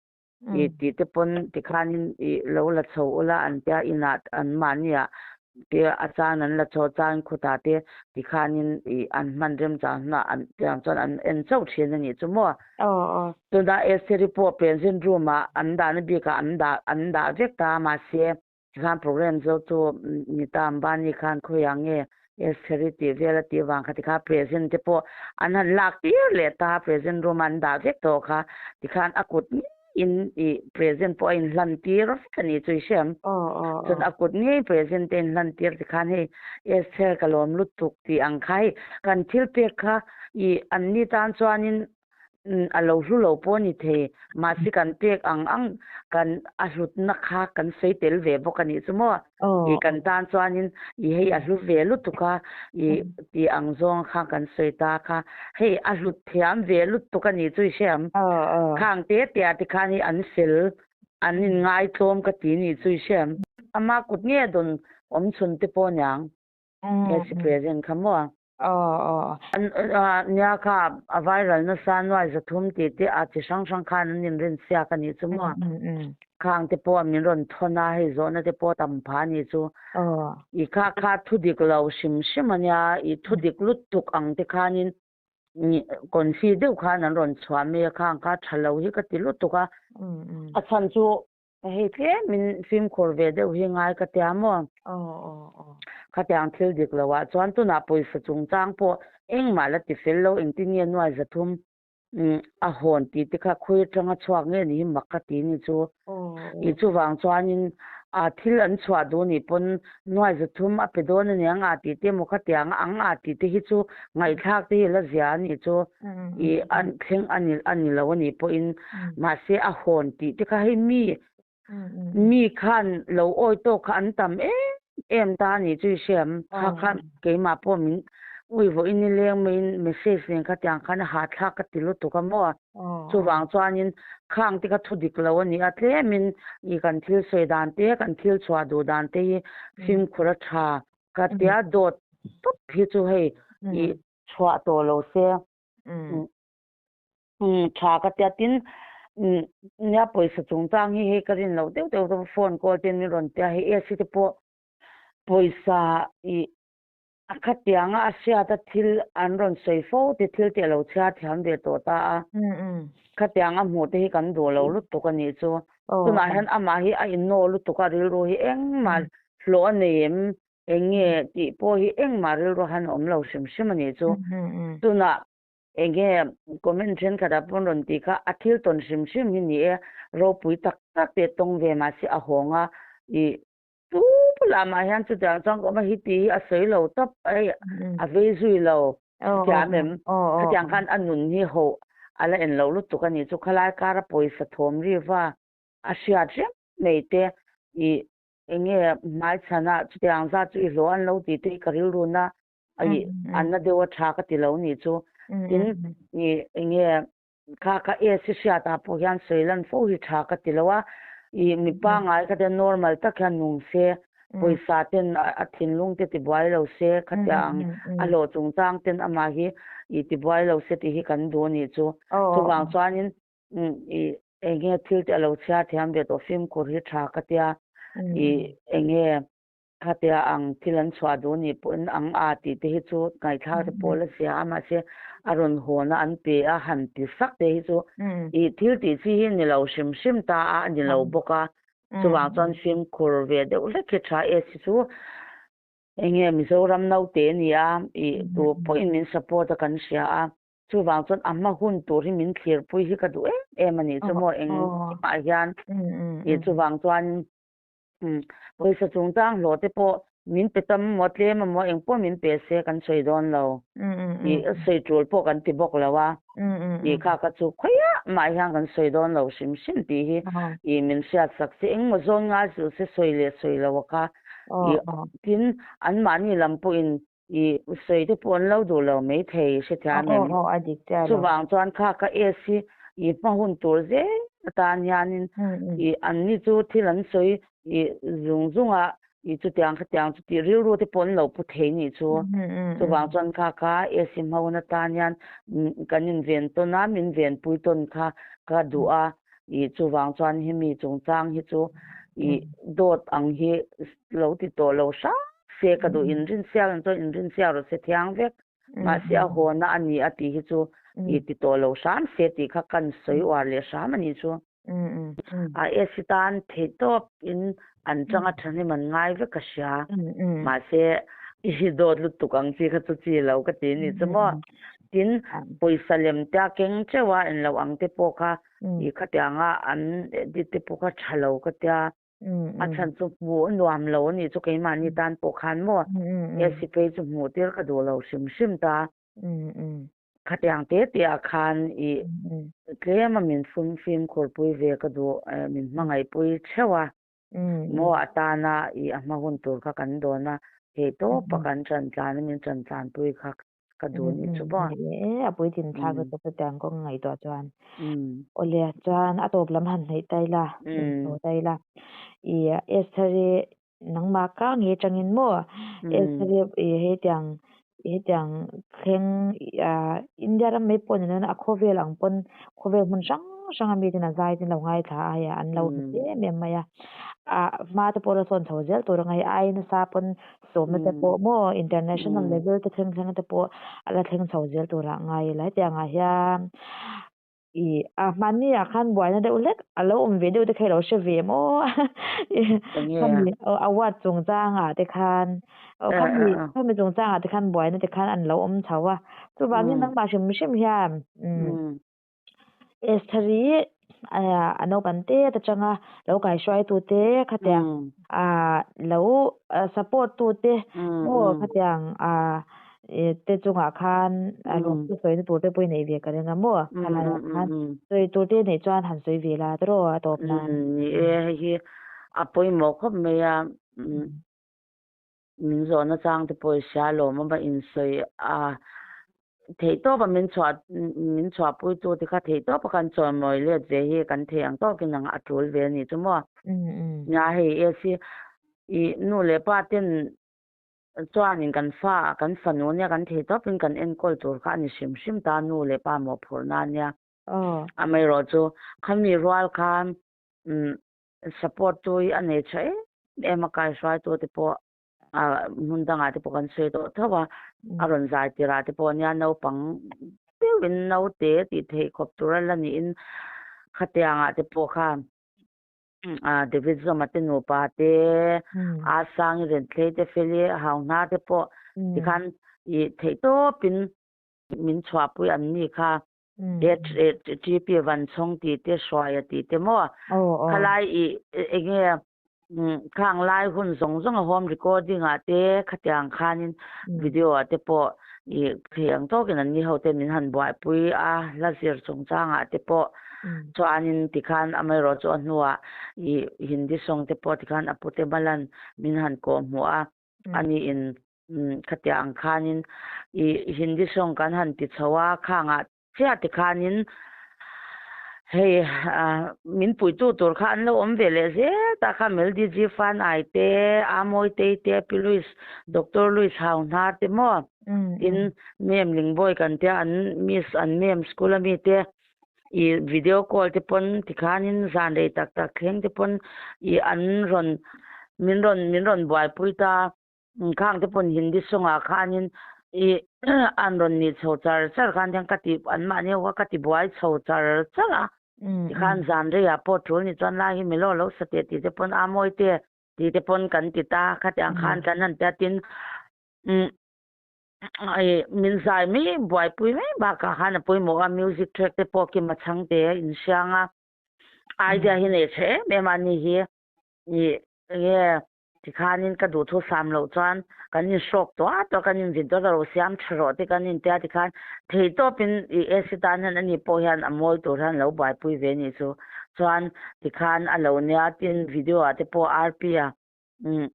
I tih te pawn tikhanin i lo la chho ula an tia inah an mahniah te a chan an la chho a changin khutah te tikhanin i an hman remchang hunah an tiang chuan an en chauh thin a nih chu maw. Tunah Esther-i pawh present room-ah an dahna bikah an dah an dah vek ta a mahse Tikhan program zo chu Nita Ambani khan khawiah nge Estheri tih vel a tih vang kha tikhan present te pawh an han lak tir leh ta a, present room an dah vek tawh kha tikhan a kut ngeiin ih present pawh a inhlan tir vek a nih chu i hriam. Chuan a kut ngei present te a inhlan tir tikhan hei Esther ka lawm lutuk tih ang kha hei kan thil pek kha ih anni tan chuanin A lo hlu lo pawh a ni thei. Mahse kan pek ang ang kan a hlutna kha kan sawi tel ve bawk a nih chu maw? Ih kan tan chuanin ih hei a hlu ve lutuk a, ih tih ang zawng kha kan sawi ta kha. Hei a hlut thiam ve lutuk a nih chu i hre ang. Khang te te ah te khan hi an fel, an inngai tlawm ka ti nih chu i hre ang. Ama kut nge dawn awm chhun te pawh aniang. He si present kha maw? Nia kha a viral nasa nuai 300 tih te a chi hrang hrang khan an inrin siak a nih chu maw? Khang te pawh min rawn thawn a, hei zawhna te pawh tam phah a nih chu. I kha kha thu dik lo hrim hrim a nia, i thu dik lutuk ang te khanin confi deuh khan an rawn chhuah mai a, khang kha tha lo hi ka ti lutuk a. A chhan chu Hei tlemin fimkhur ve deuh hi ngai ka tia maw? Khatiang thil dik lo ah chuan tunah pawisa chungchang pawh engmah la ti fel lo engtin nge nuai 300 a hawn tih te kha khawi atanga chhuak nge ni hi mak ka ti ni chu. I chuvang chuanin a thil an chhuah duh nih pawn nuai 300 a pe dawn aniang a tih te emaw khatiang ang a tih te hi chu ngaihthlak te hi la zia a nih chu. I an thleng a ni a ni lo a nih pawhin mahse a hawn tih te kha hei mi mi khan lo awi tawk kha an tam em em ta a nih chu i hriam kha kha keimah pawh min ui vawiin ni leng maiin message nen kha tiang khan a hahthlak ka ti lutuk a maw chuvang chuanin khang te kha thu dik lo a ni a tlemin i kan thil sawi dan te kan thil chhuah duh dan te hi fimkhur a tha ka tia dawt tawp hi chu hei i chhuah tawh lo se tha ka tia tin nia pawisa chungchang hi hei ka rin loh deuh deuh te phone call te min rawn tia hei AC te pawh pawisa ih a khatianga a hriat a thil an rawn sawi fo te thil te a lo chhiar thiam ve tawh ta a khatianga hmuh te hi kan duh lo lutuk a nih chu tunah hian amah hi a innaw lutuk a rilru hi engmah hlawh a nei em Eng nge tih pawh hi engmah rilru han awm lo hrim hrim a nih chu. Tunah eng nge comment thenkhatah pawn rawn tih kha a thil tawn hrim hrim hi ni e, ropui tak tak te tawng ve mahse a hawng a, ih tu bulah mah hian chutiang chuan ka awm a, hi tih hi a sawi lo tawp hei a vei zui lo hetiang em? Khatiang khan a nun hi ho a la en lo lutuk a nih chu, khalai kara pawisa thawm riva a hriat reng mai te ih. Enge hmaichhana chutiang zat chu i hlawh an lo tih te hi ka rilru na i an na deuh a tha ka ti lo nih chu. Tin, i enge kha kha AC hriat ah pawh hian sawi lan fo hi tha ka ti lo a, i mi pangngai kha te normal tak hian nung se, pawisa ten a thinlung te tibuai lo se, khatia ang a hlawh chungchang ten amah hi i tibuai lo se tih hi kan duh a nih chu. Chuvang chuanin i enge thil te a lo chhiar thiam ve tawh fimkhur hi tha ka tia, i enge Khatia ang thil an chhuah duh nih pawhin ang a tih te hi chu ngaihthlak te pawh la sia a, mahse a rawn hawna an pe a han ti sak te hi chu ih thil tih chi hi ni lo hrim hrim ta a, a ni lo bawk a, chuvang chuan fimkhur ve deuh hlek hi tha e si chu enge Mizoram naute a ni a, ih tu pawhin min support a kan hria a, chuvang chuan a hma hun tur hi min thlirpui hi ka duh em em a nih chu maw engkimah hian ih chuvang chuan Pawisa chungchang hlawh te pawh min pe tam maw tlem a maw eng pawh min pe se kan sawi dawn lo. Ih sawi tul pawh kan ti bawk lo a. Ih kha kha chu khawiah mah hian kan sawi dawn lo hrim hrim tih hi ih min hriat sak se engmaw zawn ngai suh se sawi leh sawi lo a kha. Ih tin anmahni lam pawhin ih sawi te pawh an lo duh lo maithei hrethiam em? Chuvang chuan kha ka S hi ih hma hun tur zel atan hianin ih anni chu thil an sawi ih zung zunga ih chutiang khatiang chu tih rilru te pawh an lo pu thei nih chu. Chuvang chuan kha kha S hi hma hun atan hian kan inven tawn a, min venpui tawn kha ka duh a. Ih chuvang chuan hemi chungchang hi chu ih dawt ang hi lo ti tawh lo hrang se ka duh inrin siak ang chuan inrin siak rawh se thiang vek mahse a hawna a ni a tih hi chu i ti tawh lo hram se tih kha kan sawi uar leh hram a nih chu. A AC tan theih tawp in an changa thahnem an ngai vek ka hria mahse i dawt lutuk ang chi kha chu chi lo ka ti a nih chu maw. Tin pawisa lem te a keng teuh a englo ang te pawh kha i khatianga an edit te pawh kha tha lo ka tia. A chhan chu hmuh a nuam lo a nih chu keimahni tan pawh khan maw AC phei chu hmuh tir ka duh lo hrim hrim ta. Khatiang te te ah khan i tlem a min fum fimkhur pui ve ka duh min hmangaih pui theuh a maw atana i a hma hun tur kha kan dawn a theihtawp a kan ṭan tlan a min ṭan tlan pui kha ka duh nih chu maw. E a puitlin thlak lutuk chu tiang kawng ngaihtuah chuan. Awle chuan a tawp lam han hnaih ta ila, tawh ta ila. I Esther-i nangmah ka nge tangin maw Esther-i i hetiang hetiang thleng India ram mai pawh ni lo a khawvel ang pawn khawvel hmun hrang hrang a miten a zai te an lo ngaithla a hei an lo hmu em em mai a. Ah hma te pawh la sawn chho zel tur anga hei ai nasa pawn Sawmna te pawh maw international level te thleng thleng te pawh a la thleng chho zel turah ngai ila hetiangah hian ih a hmanni ah khan buaina deuh hlek a lo awm ve deuh te kha i lo hre ve maw khami award chungchangah te khan khami khami chungchangah te khan buaina te khan an lo awm chho a chuvangin nangmah hrim hrim hian umm Esther-i a naupang te atanga lo kaihruaitute khatiang ah lo support tute maw khatiang ah te chungah khan lawmthu sawina tur te pawh i neih ve ka ring a maw khalaiah khan sawi tur te neih chuan han sawi ve la tawh a tawp nan. Ni e, hei hi a pawimawh khawp mai a, Min zawhna chang te pawh i hria alawm a, insawi a theihtawp a min chhuah min chhuahpuitu te kha theihtawp a kan chawimawi let ve hi kan thei ang tawkin ang a tul ve a nih chu maw. Nia hei AC i nu leh pa ten chuanin kan fa kan fanu nia kan theihtawpin kan enkawl tur kha a ni hrim hrim ta nu leh pa mawhphurhna nia. Amaherawhchu khami rual khan Support tu hi a nei tha em em a, kaihruaitu te pawh ah hmun dangah te pawh kan sawi tawh tho a, a rawn zai tirah te pawh nia naupang deuhin naute tih theih khawp tur a la niin khatiangah te pawh khan ah David Zawma te nupa te a Sangi Renthlei te Feli Hauhna te pawh tikhan ih theih tawpin min chhuahpui an ni kha. TP Vanchhawng tih te Hruaia tih te maw? Khalai i enge khang lai hun zawng zawng a home recording ah te khatiang khanin video ah te pawh i thei ang tawkin an ni ho te min han buaipui a hla zir chungchang ah te pawh. Chuanin tikhan amaherawhchu a hnuah ih Hindi song te pawh tikhan a pute Malan min han kawh hmuh a, ani in khatiang ang khanin ih Hindi song kan han ti chho a, khangah chiah tikhanin hei min puitu tur kha an lo awm ve leh zel ta kha Melody G Fanai te, Amawitei te, Pi Louis, Doctor Louis Hauhnar te maw tin Mem Lingbawi kan tia an Miss an Mem school ami te ih video call te pawn tikhanin zan rei tak tak thleng te pawn ih an rawn min rawn min rawn buaipui ta. Khang te pawn Hindi song ah khanin ih an rawn nih chho char char khan hian ka ti an mahni ho kha ka ti buai chho char char a. Tikhan zan rei ah pawh tul ni chuan lai hi milo lo sa teh tih te pawn a mawi te tih te pawn kan ti ta khatiang khan kan han tia tin umm ih min zai mai buaipui mai bakah khan a pawimawh a music track te pawh kima chhangte in hriang a idea hi nei tha em em a ni hi ih enge Tikhanin ka duh thu sam loh chuan kan inhrawk tuah tuah, kan invin tuah tuah, ro siam tha rawh te kan intia tikhan theihtawpin i AC tan hian ani pawh hian a mawi tur hian lo buaipui ve nih chu. Chuan tikhan a lo nia tin video ah te pawh RP a umm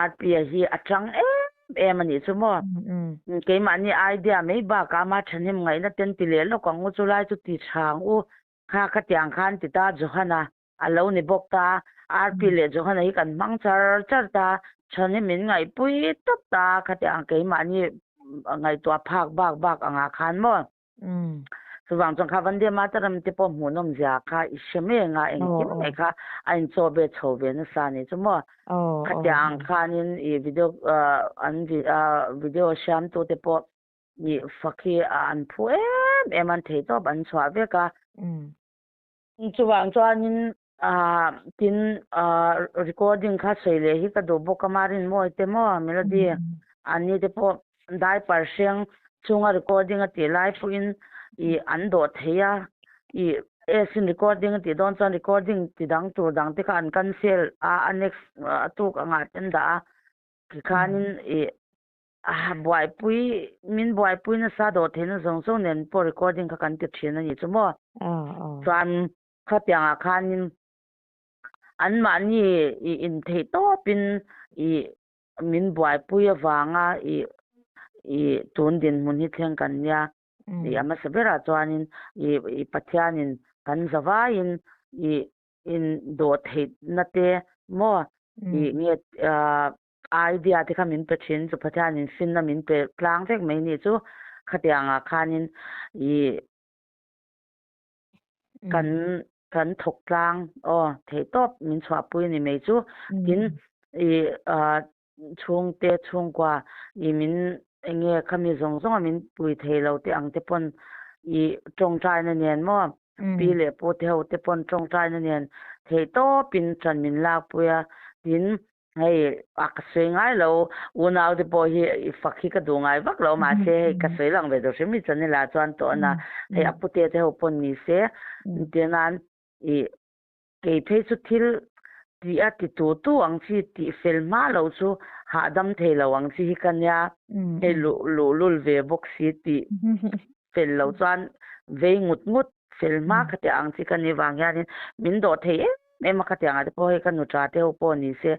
RP a hi a tang em em a nih chu maw. Keimahni idea mai bakah ama thahnem ngaihna ten ti leh lawk ang u chulai chu ti tha ang u kha khatiang khan ti ta Johana. A lo ni bawk ta. RP leh Johana hi kan hmang char char ta. Chhan hi min ngaihpui tawp ta. Khatiang keimahni ngaihtuah phak bak bak angah khan maw? Chuvang chuan kha Vande Mataram te pawh hmuhnawm zia kha i hre mai anga engkim mai kha a inchaw ve chho ve nasa ni chu maw? Khatiang khanin i video an video siamtute pawh i fak hi an phu em em a, an theihtawp an chhuah vek a. Chuvang chuanin tin recording kha sawi leh hi ka duh bawk a, Marin mawi te maw Melody an ni te pawh diaper hreng chunga recording a tih lai pawhin ih an dawh thei a, ih S in recording a tih dawn chuan recording ti dang tur dang te kha an cancel a, a next a tuk angah te an dah a, tikhanin ih A buaipui, min buaipui nasa dawh theihna zawng zawng nen pawh recording kha kan ti thin a nih chu maw? Chuan khatiangah khanin anmahni i intheih tawpin i min buaipui avanga i i tun dinhmun hi thleng kan nia. I a hmasa berah chuanin i i Pathianin kan zavaiin i in dawh theihna te maw i nge Idea te kha min pe thin, chu Pathianin finna min pe tlang vek mai nih chu khatiangah khanin ih kan kan thawk tlang aw theihtawp min chhuahpui a ni mai chu. Tin ih ah chhungte chhungkua ih min eng nge khami zawng zawnga min pui thei lo te ang te pawn ih tawngtaina nen maw Pi leh pu te ho te pawn tawngtaina nen theihtawpin ṭan min lakpui a, tin Hei a ka sawi ngai lo, unau te pawh hi i fak hi ka duh ngai vak lo mahse hei ka sawi lang ve deuh hrim hi chuan ila chuan tawh na hei a pute te ho pawn ni se entir nan i kei phei chu thil tih a ti tu tu ang chi tih fel hma lo chu hahdam thei lo ang chi hi ka nia hei luh luhlul ve bawk si tih fel lo chuan vei ngut ngut fel hma kha ang chi ka nih vang hianin min dawh thei em em a khatiang ah te pawh hei ka nuṭa te ho pawh ni se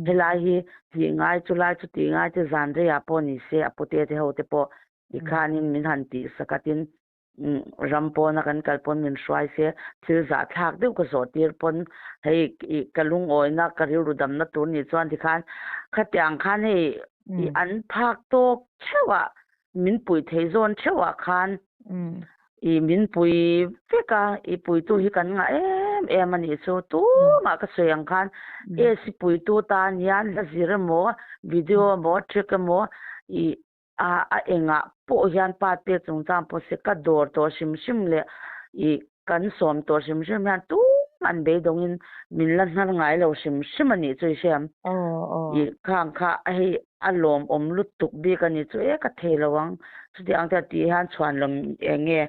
helai hi tih ngai chu lai chu tih ngai te zan rei ah pawh ni se a pute te ho te pawh tikhanin min han tih sak a tin ram pawna kan kal pawn min hruai se thil zahthlak deuh ka zawh tir pawn hei ih ka lungawina ka rilru damna tur nih chuan tikhan khatiang khan hei ih an phak tawk theuh ah Min pui thei zawn theuh ah khan i min pui vek a, i puitu hi kan ngah em em a nih chu. Tumah ka sawi ang khan AC puitu tan hian hla zir emaw, video emaw, trick emaw i a a engah pawh hian part pek chungchang pawh se ka dawr tawh hrim hrim leh i kan sawm tawh hrim hrim hian tumah an beidawngin min la hnar ngai lo hrim hrim a nih chu i hriam. I khang kha hei A lawmawm lutuk bik a ni chu e ka thei lo ang. Chuti ang te a tih hian chhuanlawm eng nge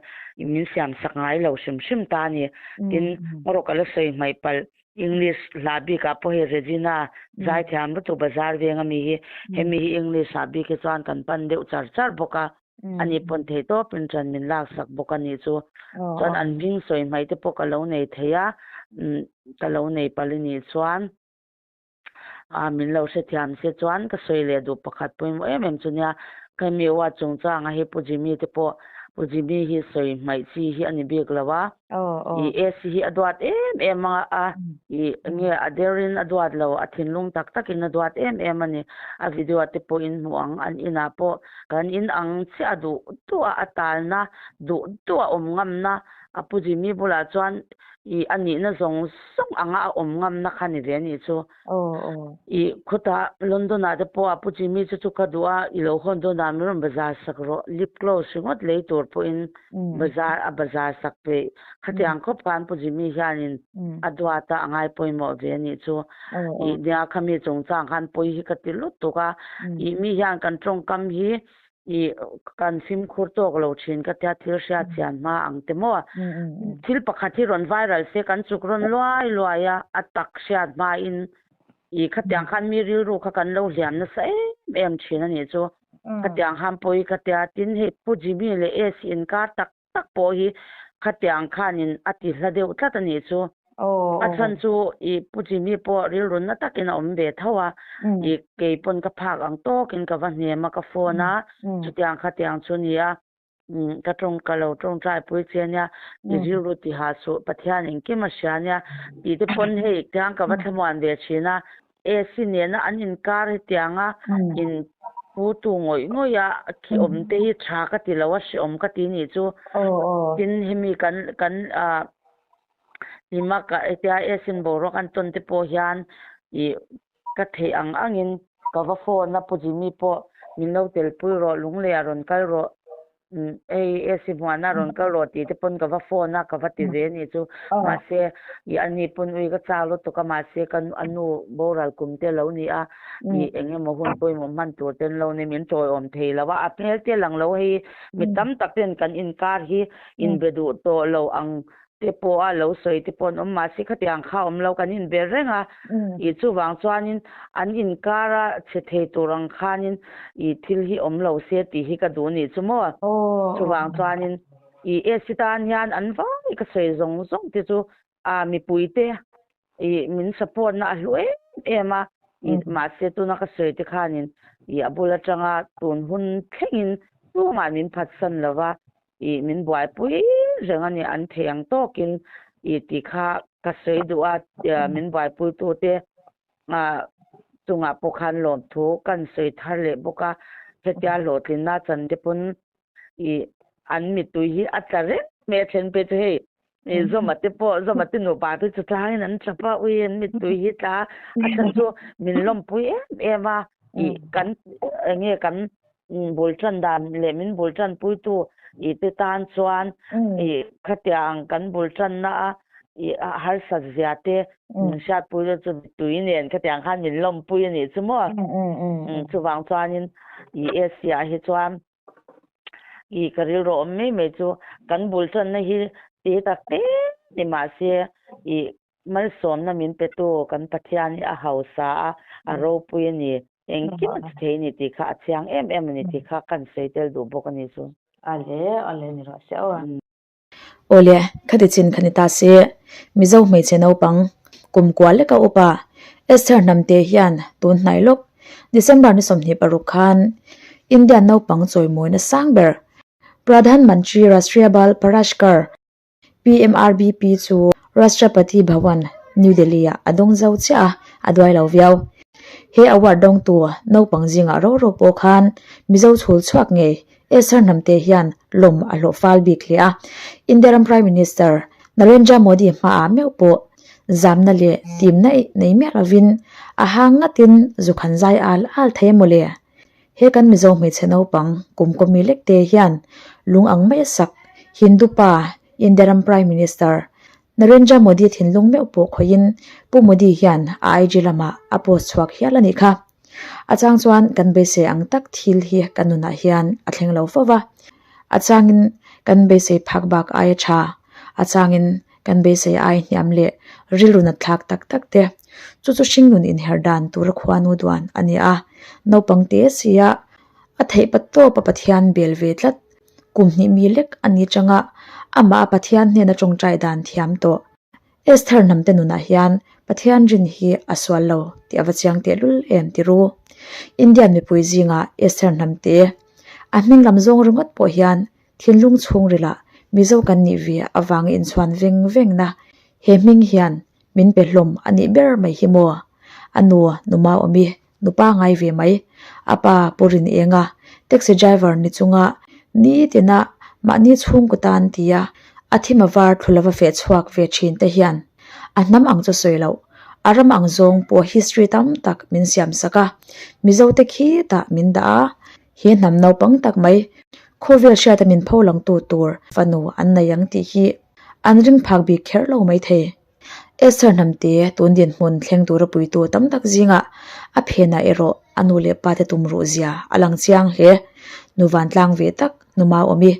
min siam sak ngai lo hrim hrim ta a ni. Tin, erawh ka la sawi hmaih palh English hla bikah pawh hei Regina zaithiam lutuk bazar veng a mi hi hemi hi English ah bik hi chuan kan pan deuh char char bawk a. Ani pawn thei tawpin ṭan min laksak bawk a nih chu. Chuan an hming sawi hmai te pawh ka lo nei thei a, ka lo nei palh i nih chuan min lo hrethiam se chuan ka sawi leh duh pakhat pawimawh em em chu nia, Khemi award chungchanga hi Pu Jimmy te pawh Pu Jimmy hi sawi hmaih chi hi a ni bik lo a, i AC hi a duat em em a, a i nge a derin a duat lo, a thinlung tak takin a duat em em a ni. A video te pawhin hmuh ang, an inah pawh kan in ang chiah a duh duh a, a talna duh duh a awm ngamna, a Pu Jimmy bulah chuan i a nihna zawng zawng anga a awm ngamna kha ni ve a nih chu. I khawtah London ah te pawh a Pu Jimmy chu chu ka duh a, i lo hawn dawn ah min rawn bazar sak rawh, lip gloss ringawt lei tur pawhin bazar a bazar sak peih. Khatiang khawp khan Pu Jimmy hianin a duat a, a ngai pawimawh ve a nih chu. I nia khami chungchang khan pawi hi ka ti lutuk a, i mi hian kan tawngkam hi I kan fimkhur tawk lo thin ka tia thil hriat chian hma ang te maw? Thil pakhat hi rawn viral se kan chuk rawn luai luai a, a tak hriat hma in i khatiang khan mi rilru kha kan lo hliam nasa em em thin a nih chu. Khatiang han pawi ka tia tin hei Pu Jimmy leh AC inkar tak tak pawh hi khatiang khanin a ti hla deuh tlat a nih chu. A chhan chu i Pu Jimmy pawh rilru na takin a awm ve tho a, i kei pawn ka phak ang tawkin ka va hnem a, ka phone a, chutiang khatiang chu ni a, ka tawng ka lo tawngtai pui che ania, i rilru ti hah suh, Pathian engkim a hria ania tih te pawn hei tiang ka va thlamuan ve thin a, AC nena an inkar hetianga in pu tu ngawih ngawih a khi awm te hi tha ka ti lo a hreawm ka ti nih chu. Tin hemi kan kan ah hima ka hetia AC in boruak an tawn te pawh hian ih ka theih ang angin ka va phone a Pu Jimmy pawh min lo telpui rawh lunglei ah rawn kal rawh Hei AC hmuahna rawn kal rawh tih te pawn ka va phone a, ka va ti ve anih chu. Mahse, ih ani pawn ui ka chak lutuk a, mahse ka a nu boral kum te lo ni a, ih eng emaw hun pawimawh hman tur te an lo ni, min tawiawm thei lo a, a hmel te lang lo hei mi tam tak ten kan inkar hi inbe duh tawh lo ang te pawh a lo sawi te pawh an awm mahse khatiang kha awm lo kan inbe reng a ih chuvang chuanin an inkar a chhe thei tur ang khanin ih thil hi awm lo se tih hi ka duh nih chu maw chuvang chuanin ih AC tan hian an vai ka sawi zawng zawng te chu a mipui te ih min support na a hlu em em a ih mahse tuna ka sawi te khanin ih a bul atanga tun hun thlengin tumah min phatsan lova Ih min buaipui reng a ni, an thei ang tawkin ih tih kha ka sawi duh a, min buaipuitute chungah pawh khan lawmthu kan sawi thar leh bawk a, hetia hlawhtlinna chan te pawn ih an mittui hi a tla reng mai a then phei chu hei ih Zawma te pawh Zawma te nupa te chu tlangin an tap a, ui an mittui hi tla a chhan chu min lawmpui em em a, ih kan eng nge kan Bul tan dan leh min bul tan puitu i te tan chuan i khatiang kan bul tanna a i harsat zia te min hriatpui te chu tui nen khatiang khan min lawmpui a nih chu maw. Chuvang chuanin i Asia hi chuan i ka rilru awm mai mai chu kan bul tanna hi te tak te ni mahse i Malsawmna min petu kan Pathian hi a hausa a, a ropui a ni. Engkim a ti thei a ni tih kha a chiang em em a ni tih kha kan sawi tel duh bawk a ni chu. Ale, ale ni rawh se aw. Awle, khati chin kha ni ta se, Mizo hmeichhe naupang kum kual leka upa Esther Hnamte hian tun hnai lawk December ni 26 khan India naupang chawimawina sang ber Pradhan Mantri Rashtriya Bal Puraskar PMRBP chu Rashtrapati Bhawan, New Delhi-ah a dawng zo chiah a, a duai lo viau. He award dawngtu naupang zingah ro ro pawh khan Mizo chhul chhuak ngei Esther Hnamte hian lawm a hlawh fal bik hle a. India ram Prime Minister Narendra Modi hmaah meuh pawh zamna leh timna nei miah lovin a hang ngatin zukhan zai al al thei a mawle. He kan Mizo hmeichhe naupang kum kawmi lek te hian lung ang mai a sak Hindu pa India ram Prime Minister Narendra Modi thinlung meuh pawh khawihin Pu Modi hian a IG lamah a post chhuak hial a nih kha. A chang chuan kan beisei ang tak thil hi kan nunah hian a thleng lo fo va. A changin kan beisei phak bak aia tha, a changin kan beisei ai hniam leh rilru nat thlak tak tak te. Chu chu hringnun inher dan tura khuanu duan a ni a, naupang te sia. A theih pa tawp a Pathian bel ve tlat. Kum hnih mi lek a ni changa amah a Pathian hnena tawngtai dan thiam tawh. Esther hnamte nunah hian Pathian rin hi a sual lo tih a va chiang tehlul em ti ru. Indian mipui zingah Esther hnamte a hming lam zawng ringawt pawh hian thinlung chhungrilah Mizo kan nih ve avanga inchhuan veng vengna he hming hian min pe hlawm a nih ber mai hi maw? A nu numa awmi nupa ngai ve mai. A pa Pu Rinenga taxi driver ni chunga nitina mahni chhungkaw tan tia a thim a var thlu lova feh chhuak ve thin te hian a hnam ang chu sawi loh a ram ang zawng pawh history tam tak min siam sak a, Mizo te khitah min dah a, he hnam naupang tak mai khawvel hriata min pho langtu tur fanu an nei ang tih hi an ring phak bik kher lo maithei. Esther hnamte tun dinhmun thleng tura puitu tam tak zingah a phenah erawh a nu leh pa te tum ruh zia a lang chiang hle. Nu vantlang ve tak nu Maawmi,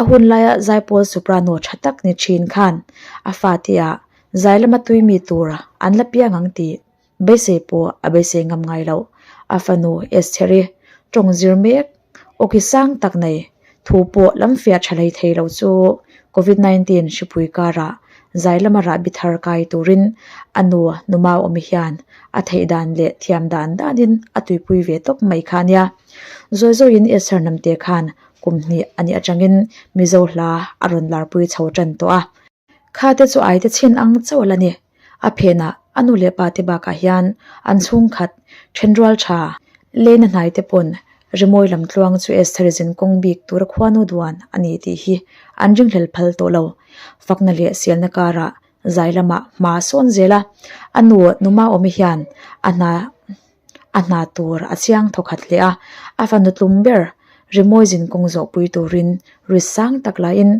a hun laia zaipawl soprano tha tak ni thin khan a fate ah zai lama tui mi tur an la piang ang tih beisei pawh a beisei ngam ngai loh. A fanu Estheri tawng zir mek awki sang tak nei thu pawh lam fiah tha hlei thei lo chu Covid 19 hripui karah zai lama rahbi thar kai turin a nu Numa awmi hian a theih dan leh thiam dan danin a tuipui ve tawp mai kha ania. Zawi zawiin Esther Hnamte khan kum hnih a nih atangin Mizo hla a rawn larpui chho tan tawh a. Kha te chu aite chhin ang chauh a la ni. A phenah a nu leh pa te bakah hian an chhungkhat thenrual tha lena hnai te pawn rimawi lam tluang chu Esther zin kawng bik tura khuanu duan a ni tih hi an ringhlel phal tawh lo. Fakna leh sialna karah zai lamah hma a sawn zel a, a nu Numa Awmi hian a hna A hna tur a chiang thawkhat hle a, a fanu tlum ber rimawi zin kawng zawhpui turin ri sang tak laiin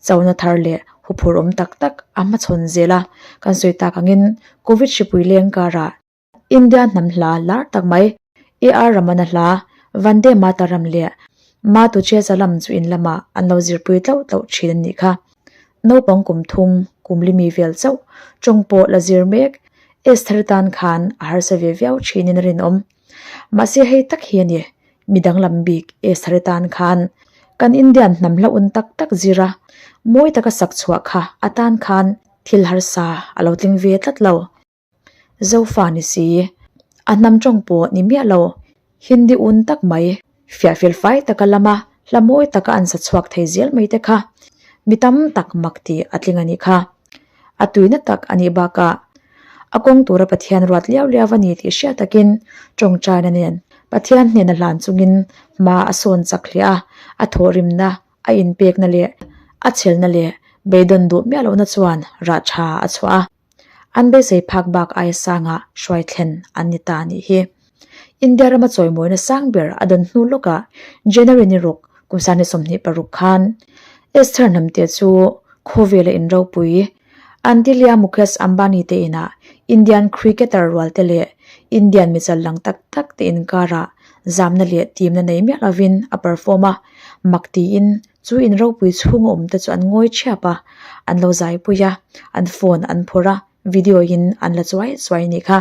chona thar leh huphurh awm tak tak a hmachhawn zel a. Kan sawi tak angin Covid hripui leng karah India hnam hla lar tak mai AR Ramana hla Vande Mataram leh Ma Tuche Salam chu in lamah an lo zirpui tlauh tlauh thin a nih kha. Naupang kum thum, kum limi vel chauh tawng pawh la zir mek Esther tan khan a harsa ve viau thinin a rinawm. Mahse hei tak hi a ni, mi danglam bik Esther tan khan kan Indian hnam hla un tak tak zira mawi taka sak chhuah kha a tan khan thil harsa a lo tling ve tlat lo. Zofa ni si, a hnam tawng pawh ni miah lo, Hindi un tak mai, fiah fel fai taka lama hla mawi taka an sa chhuak thei zel mai te kha mi tam tak mak tih a tling a nih kha. A tuina tak a nih bakah a kawng tura Pathian ruat liau liau a ni tih hriat takin tawngtaina nen Pathian hnena hlan chungin hma a sawn chak hle a, a thawhrimna a inpekna leh a chhelna leh beidawn duh miah lohna chuan rah tha a chhuah a. An beisei phak bak aia sangah hruai thlen an ni ta anih hi. India rama chawimawina sang ber a dawn hnu lawkah January ni ruk kum sangni 26 khan Esther Hnamte chu khawvela inropui Antilia Mukesh Ambani te inah Indian cricketer rualte leh Indian michal lang tak tak te inkarah zamna leh timna nei miah lovin a perform a, mak tiin Chu in ropui chhunga awm te chu an ngawi thiap a, an lo zaipui a, an phone an phawrh a, video in an la chuai chuai anih kha.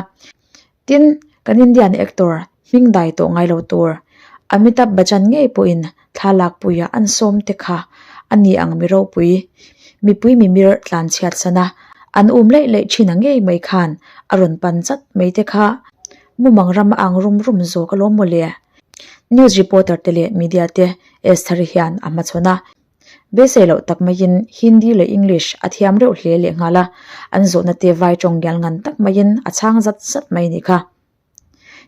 Tin, kan Indian actor hming dai tawh ngai lo tur Amitabh Bachchan ngei pawhin thla lakpuia an sawm te kha a ni ang mi ropui, mipui mimir tlan chhiat san a, an um laih laih thin ang ngei mai khan a rawn pan chat mai te kha mumang ram a ang rum rum zawk alawm mawle. News reporter te leh media te Esther hian a hmachhawn a. Beisei loh tak maiin Hindi leh English a thiam reuh hle leh nghal a, an zawhna te vai tawng ngial ngan tak maiin a chhang zat zat mai a nih kha.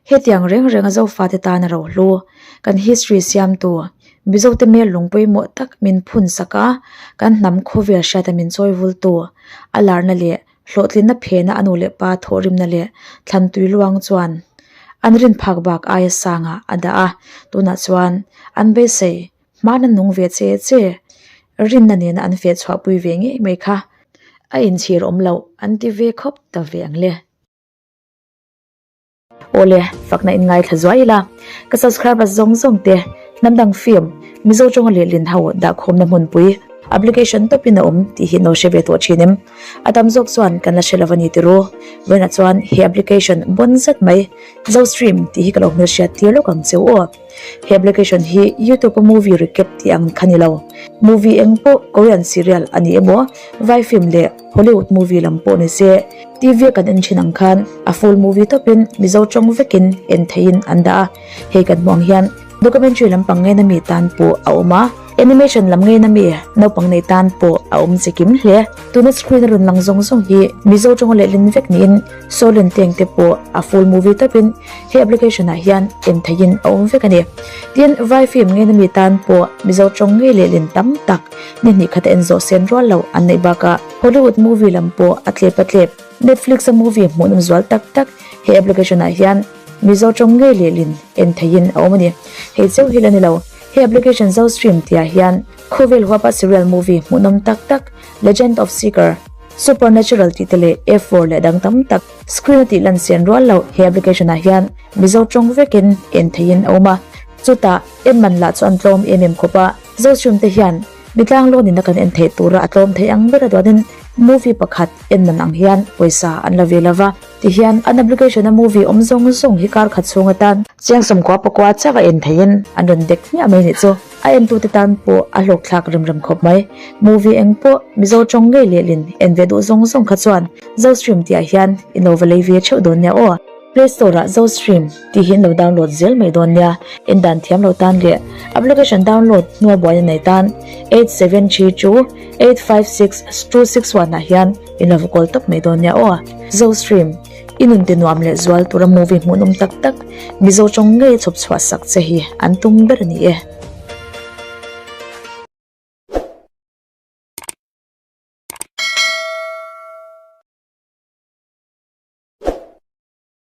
Hetiang reng renga Zofate tana rohlu, kan history siamtu, Mizote hmel lung pawimawh tak min phun sak a, kan hnam khawvel hriata min chawi vultu, a larna leh Hlawhtlinna phena a nu leh pa thawhrimna leh thlantui luang chuan an rin phak bak aia sangah a dah a, tunah chuan an beisei hmana nung ve che che rinna nena an feh chhuahpui ve ngei mai kha a inchhir awm loh an ti ve khawp ta ve ang le. Awle, fakna in ngaithla zuai ila, ka subscribers zawng zawng te, hnam dang film, Mizo tawnga lehlin ho dahkhawmna hmunpui. Application tawpin a awm tih hi no hre ve tawh thin em? A tam zawk chuan kan la hre lo a ni tiraw? Vawiinah chuan he application bawn zet mai Zostream tih hi ka lo hmelhriat tir lawk ang che u aw. He application hi YouTube a movie recap tih ang kha ni lo. Movie eng pawh Korean serial a ni emaw, vai film leh Hollywood movie lam pawh ni se, TV a kan en thin ang khan a full movie tawpin Mizo tawng vekin en theihin an dah a. Hei kan hmuh ang hian documentary lampang ngeina mi tan pawh a awm a, animation lam ngeina mi naupang nei tan pawh a awm che kim hle. Tuna screen a rawn lang zawng zawng hi Mizo tawnga lehlin vek niin Solen teng te pawh a full movie tawpin he application ah hian en theihin a awm vek a ni. Tin, vai film ngeina mi tan pawh Mizo tawng ngei lehlin tam tak ni hnih khat a en zawh sen rual loh an neih bakah Hollywood movie lam pawh a tlep a tlep. Netflix a movie hmuhnawm zual tak tak he application ah hian Mizo tawng ngei lehlin en theihin a awm a ni. Hei cheu hi la ni lo, he application Zostream tihah hian khawvel huapa serial movie hmuhnawm tak tak Legend of Seeker, Supernatural tih te leh F4 leh dang tam tak screen a tih lan sian rual loh he application ah hian Mizo tawng vekin en theihin a awm a. Chutah en man lah chu an tlawm em em khawp a, Zostream te hian Mitlang loan in a kan en theih tura a tlawm theih ang ber a duanin movie pakhat en man ang hian pawisa an la ve lova. Tihian an application a movie awm zawng zawng hi kar khat chhung atan chiang sawmkua pakua chauh a en theihin an rawn dek hmiah mai nih chu. A entute tan pawh a hlawkthlak rem rem khawp mai. Movie eng pawh Mizo tawng ngei lehlin en ve duh zawng zawng kha chuan Zostream tihah hian in lo va lei ve theuh dawn nia aw. Play Store ah Zostream tih hi an lo download zel mai dawn nia. En dan thiam lo tan leh application download hnua buaina nei tan 8732 856 261 ah hian in lo va call tawp mai dawn nia aw. Zostream i nun ti nuam leh zual tura movie hmuhnawm tak tak Mizo tawng ngei chhawp chhuah sak che hi an tum ber a ni e.